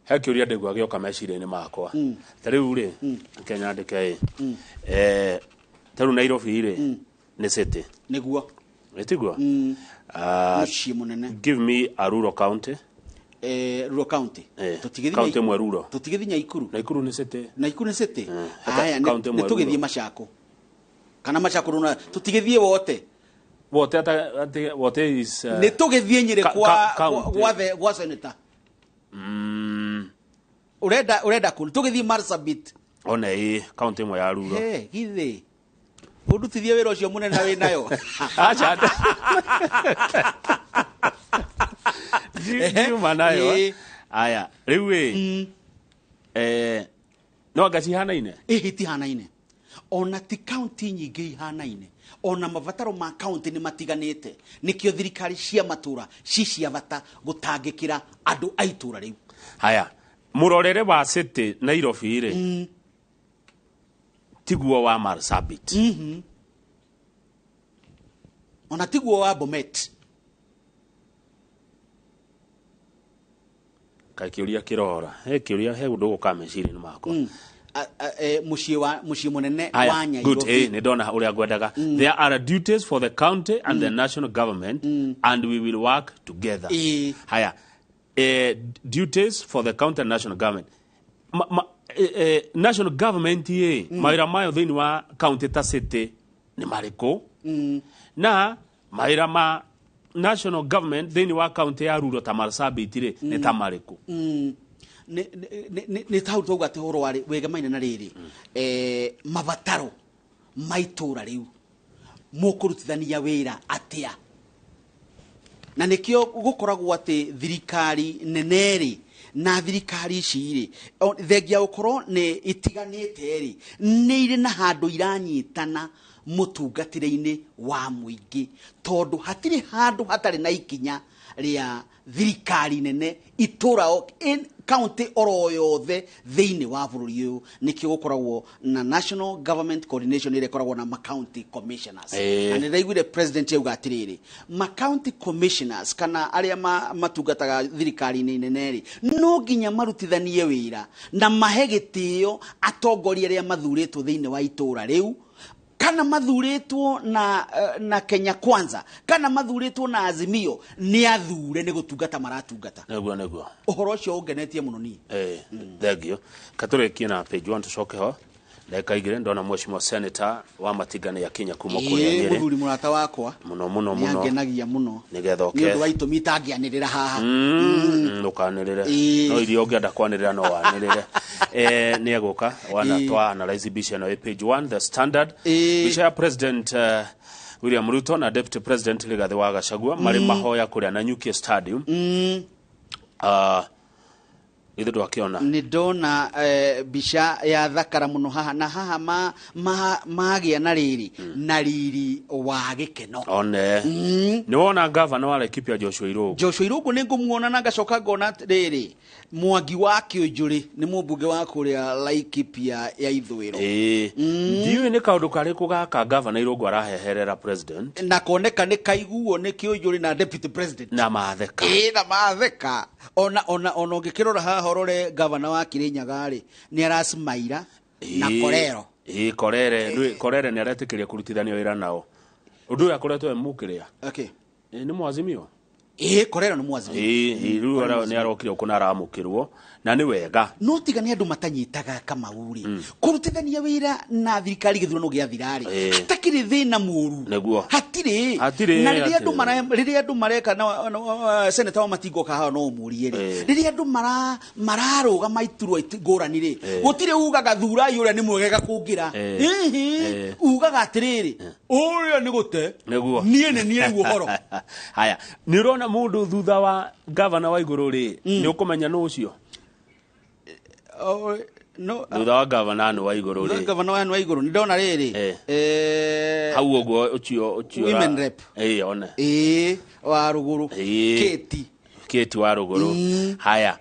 He kĩũria ndĩgua gĩoka meciria-inĩ makwa. Ta rĩu rĩ, reke nyandĩke ĩ. Ta rĩu Nairobi rĩ, nĩ city. Nĩguo. Ĩtiguo? Mũciĩ mũnene. Give me a rural county. Rural county. Tũtigĩthiĩ County ĩmwe rural. Tũtigĩthiĩ Naikuru. Naikuru nĩ city. Naikuru nĩ city. Hata Aya, county ĩmwe nĩ tũgĩthiĩ rural. Machako. Kana Machako runa tũtigĩthiĩ wote. Wote ata wote is Nĩ tũgĩthiĩ Nyĩrĩ kwa county. gwa senator. Ũrenda kũ tũgĩthiĩ Marsabit? One ĩ kaunti ĩmwe ya ruro. He githĩ ũndutithie wĩra ũcio mũnene wĩ nayo? Acha, ndiuma nayo. Aya, rĩu ĩ no anga cihanaine? Ĩhĩ, itihanaine, ona ti kaunti nyingĩ ihanaine, ona mabataro ma kaunti nĩ matiganĩte. Nĩkĩo thirikari cia matũra ci cia bata gũtangĩkĩra andũ a itũra rĩu. Haya, mũrorere wa city Nairobi rĩ, tiguo wa Marsabit. Ona tiguo wa Bomet. Kaĩ kĩũria kĩrora he kĩũria he ũndũ ũgũka meciria-inĩ makwa. Mũciĩ mũnene Aya, wa good, Nairobi. Nĩ ndona ũrĩa ngwendaga. There are duties for the county and the national government and we will work together. Haya, duties for the county and national government, national government ĩ mawĩra mayo thĩinĩ wa county ta city nĩ marĩkũ, na mawĩra ma national government thĩinĩ wa county ya ruro ta Marsabit rĩ, nĩ ta marĩkũ? Nĩ ta hau twauga atĩ ũhoro warĩ wĩgemaine na rĩrĩ, mabataro ma itũra rĩu mũkũrutithania wĩra atĩa, na nĩkĩo gũkoragwo atĩ thirikari nene rĩ na thirikari ici rĩ, thengia gũkorwo nĩ itiganĩte rĩ, nĩ irĩ na handũ iranyitana mũtungatĩre-inĩ wa mũingĩ, tondũ hatirĩ handũ hatarĩ na ikinya rĩa thirikari nene itũra county oro yothe thĩinĩ wa bũrũri ũyũ. Nĩkĩo gũkoragwo na national government coordination ĩrĩa ĩkoragwo na ma-county commissioners. Na nĩ ndaiguire president auga atĩrĩrĩ, ma-county commissioners kana arĩa matungataga thirikari-inĩ nene rĩ, no nginya marutithanie wĩra na mahe gĩtĩo atongoria arĩa mathurĩtwo thĩinĩ wa itũra rĩu, kana mathurĩtwo na Kenya Kwanza kana mathurĩtwo na Azimio, nĩ athure nĩ gũtungata maratungata. Nĩguo. Ũhoro ũcio ũngenetie mũno niĩ. Thengio. Katũrĩkie na page 1, tũcoke ho ndagĩka 2. Ndona mheshimiwa senator wa Matinga nĩ akinya kuma kũrĩa Nyĩrĩ. Mũthuri mũrata wakwa. Mũno mũno. Nĩ Mũno. angenagia mũno. Nĩgetha nĩ ũke ũndũ wa itũmi itangĩanĩrĩra haha. Ndũkanĩrĩre. No iria ũngĩenda kwanĩrĩra no wanĩrĩre. Nĩ egũka wana twa analyze mbica ĩno ĩ page 1 The Standard. Mbica ya President William Ruto na Deputy President Rigathi wa Gachagua marĩ mahoya kũrĩa Nanyuki Stadium. Ithe ndwakĩona? Nĩ ndona mbica ya thakara mũno haha, na haha magĩa na rĩrĩ na riri wa gĩkeno. One, nĩ wona gavana wa Laikipia Joshua Irũngũ? Joshua Irũngũ nĩ ngũmuona, na ngacoka ngona rĩrĩ Mwangi wa Kĩũnjũrĩ nĩ mũmbunge wa kũrĩa Laikipia ya ithũĩro. Ĩĩ, ndiũĩ nĩ kaũndũ karĩkũ gaka gavana Irũngũ araheherera president. Na koneka nĩ kaiguo nĩ Kĩũnjũrĩ na deputy president. Na matheka. Ĩĩ, na matheka. Ona ũngĩkĩrora haha ũrore gavana wa Kirinyaga rĩ, nĩ aracimaira na Korero. Ĩĩ, Korere. Korere nĩ aretĩkĩria kũrutithania wĩra nao, ũndũ ũyũ akoretwo e mũkĩrĩa. Nĩ mwazimio. Ĩĩ, Korero nĩ mwazimio. Ĩĩ, rĩu nĩ arokire ũkũ na aramũkĩrwo na nĩ wega. No tiga nĩ andũ matanyitaga Kamau rĩ, kũrutithania wĩra na thirikari gĩthurano gĩathira rĩ, hatakĩrĩ thĩna mũru. Hatirĩ. Hatirĩ, Na rĩrĩa andũ hatirĩ. rĩrĩa andũ mareka na senator wa Matingo kahawa no ũmũrie rĩ, rĩrĩa andũ mararũgama iturwa ngũrani rĩ, gũtirĩ ugaga thurai ũrĩa nĩ mwegega kũngĩra. Hihi, ugaga atĩrĩrĩ, ũrĩa nĩ gũte. Niĩ nĩ niĩ rĩu ũhoro. Haya, nĩ ũrona mũndũ thutha wa gavana wa igũrũ rĩ, nĩ ũkũmenya nũ ũcio? Oh, no. Thutha wa gavana nĩ wa igũrũ rĩ. Gavana wa igũrũ nĩ ndona rĩrĩ. Hau ũguo ũcio Women rep. Ĩĩ, one. Ĩĩ, wa rũgũrũ. Kĩti. Kĩti wa rũgũrũ. Haya,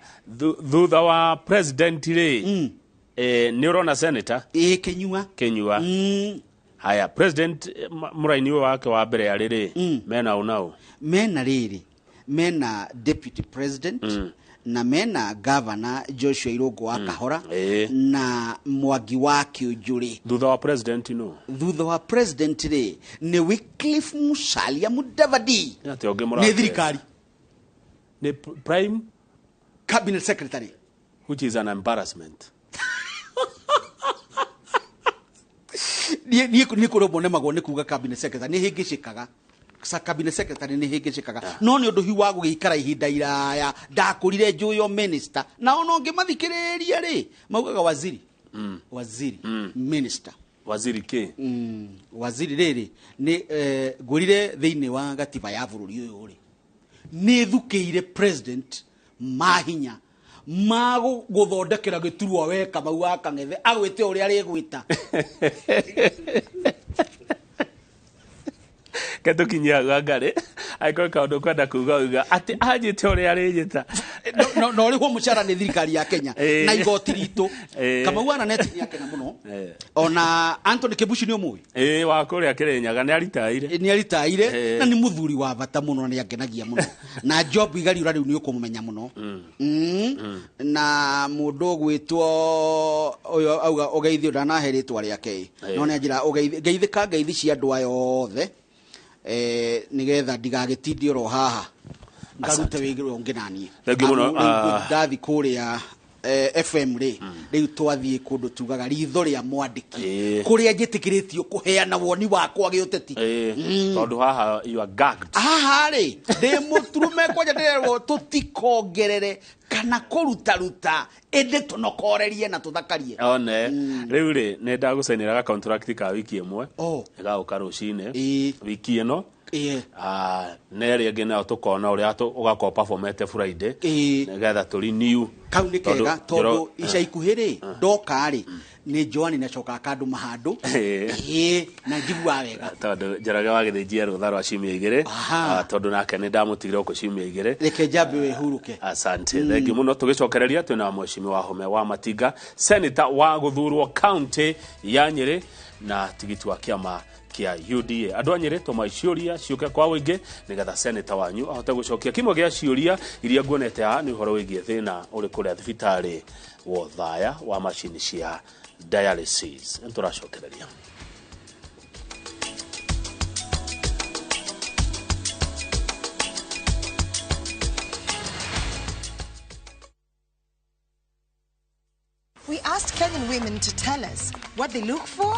thutha wa president rĩ, nĩ ũrona senator? Ĩĩ, Kĩnyua. Kĩnyua. Haya, president mũraini ũyũ wake wa mbere arĩ rĩ, mena ũ na ũ? Mena rĩrĩ, mena deputy president na mena governor Joshua Irũngũ wa Kahora na Mwangi wa Kĩũnjũrĩ. Thutha wa president no? Thutha wa president rĩ, nĩ Wycliffe Musalia Mudavadi. Nĩ atĩa ũngĩ Nĩ mũrake? thirikari. Nĩ prime cabinet secretary, which is an embarrassment. Niĩ kũrĩ ũmwe nemagwo nĩ kuga cabinet secretary, nĩ hĩngĩcĩkaga. Cabinet secretary nĩ hĩngĩcĩkaga, no nĩ ũndũ hiu wa gũgĩikara ihinda iraya ndakũrire njũyo minister, na ona ũngĩmathikĩrĩria rĩ, maugaga waziri, waziri, minister. Waziri kä? Waziri rĩrĩ nĩ ngwĩrire thĩinĩ wa gatiba ya bũrũri ũyũ rĩ, nĩ thukĩire president mahinya ma gũthondekera gĩturwa we Kamau wa Kang'ethe agwĩte ũrĩa arĩgwĩta. Ke tũkinyia hau angarĩ angĩkorwo kaũndũ kwenda kuga uga atĩ anjĩte ũrĩa arĩnjĩta. Na ũrĩhwo mũcara nĩ thirikari ya Kenya na igoti ritũ. Kamau wa Naneti nĩ akena mũno. Ona Anthony Kibushi nĩ ũmũĩ? Ĩĩ, wa kũrĩa Kĩrĩnyaga nĩ aritaire. Nĩ aritaire na nĩ mũthuri wa bata mũno na nĩ angenagia mũno, na Job Igariũra rĩu nĩ ũkũmũmenya mũno. Na mũndũ ũgwĩtwo ũyũ auga ũgeithio, ndanahe rĩtwa rĩake ĩ, no nĩ anjĩra ngeithĩka ngeithi cia andũ aya othe, nĩgetha ndigagĩtindie oro haha ngarute wĩra ũngĩ naniĩ. Thank you mũno. Amu rĩu ndathi kũrĩa FM rĩ, rĩu twathiĩ kũndũ tugaga ritho rĩa mwandĩki, kũrĩa njĩtĩkĩrĩtio kũheana woni wakwa gĩũteti. Tondũ haha you are gagged. Haha rĩ, ndĩ mũturume kwanja, ndĩrerwo tũtikongerere kana kũrutaruta, ĩndĩ tũnokorerie na tũthakarie. One rĩu rĩ, nĩ ndagũcainĩra ga contract ka wiki ĩmwe. Oh. Ĩgagũka rũcinĩ wiki ĩno. Na ĩrĩa ĩngĩ nayo tũkona ũrĩa ũgakorwo performete Friday, nĩgetha tũ renew. Kau nĩ kega. Tondũ tondũ ica ikuhĩ rĩ, ndoka rĩ, nĩ Joani nacoka akandũma handũ. Na njiguaga wega. Tondũ Njoroge wa Gĩthĩnji e rũtha rwa ciumia 2. Tondũ nake nĩ ndamũtigire gũkũ ciumia 2. Reke njambe wĩhurũke. Asante, thengiũ mũno. Tũgĩcokereria twĩna mheshimiwa Wahome wa Matinga, senator wa gũthurwo county ya Nyĩrĩ na tigiti wa kĩama kĩa UDA. Andũ a Nyĩrĩ, tũma ciũria ciũke kwa ũingĩ nĩgetha senator wanyu ahote gũcokia. Kĩmwe gĩa ciũria iria nguonete haha nĩ ũhoro wĩgiĩ thĩna ũrĩ kũrĩa thibitarĩ Wothaya wa macini cia dialysis. Nĩ tũracokereria. We asked Kenyan women to tell us what they look for.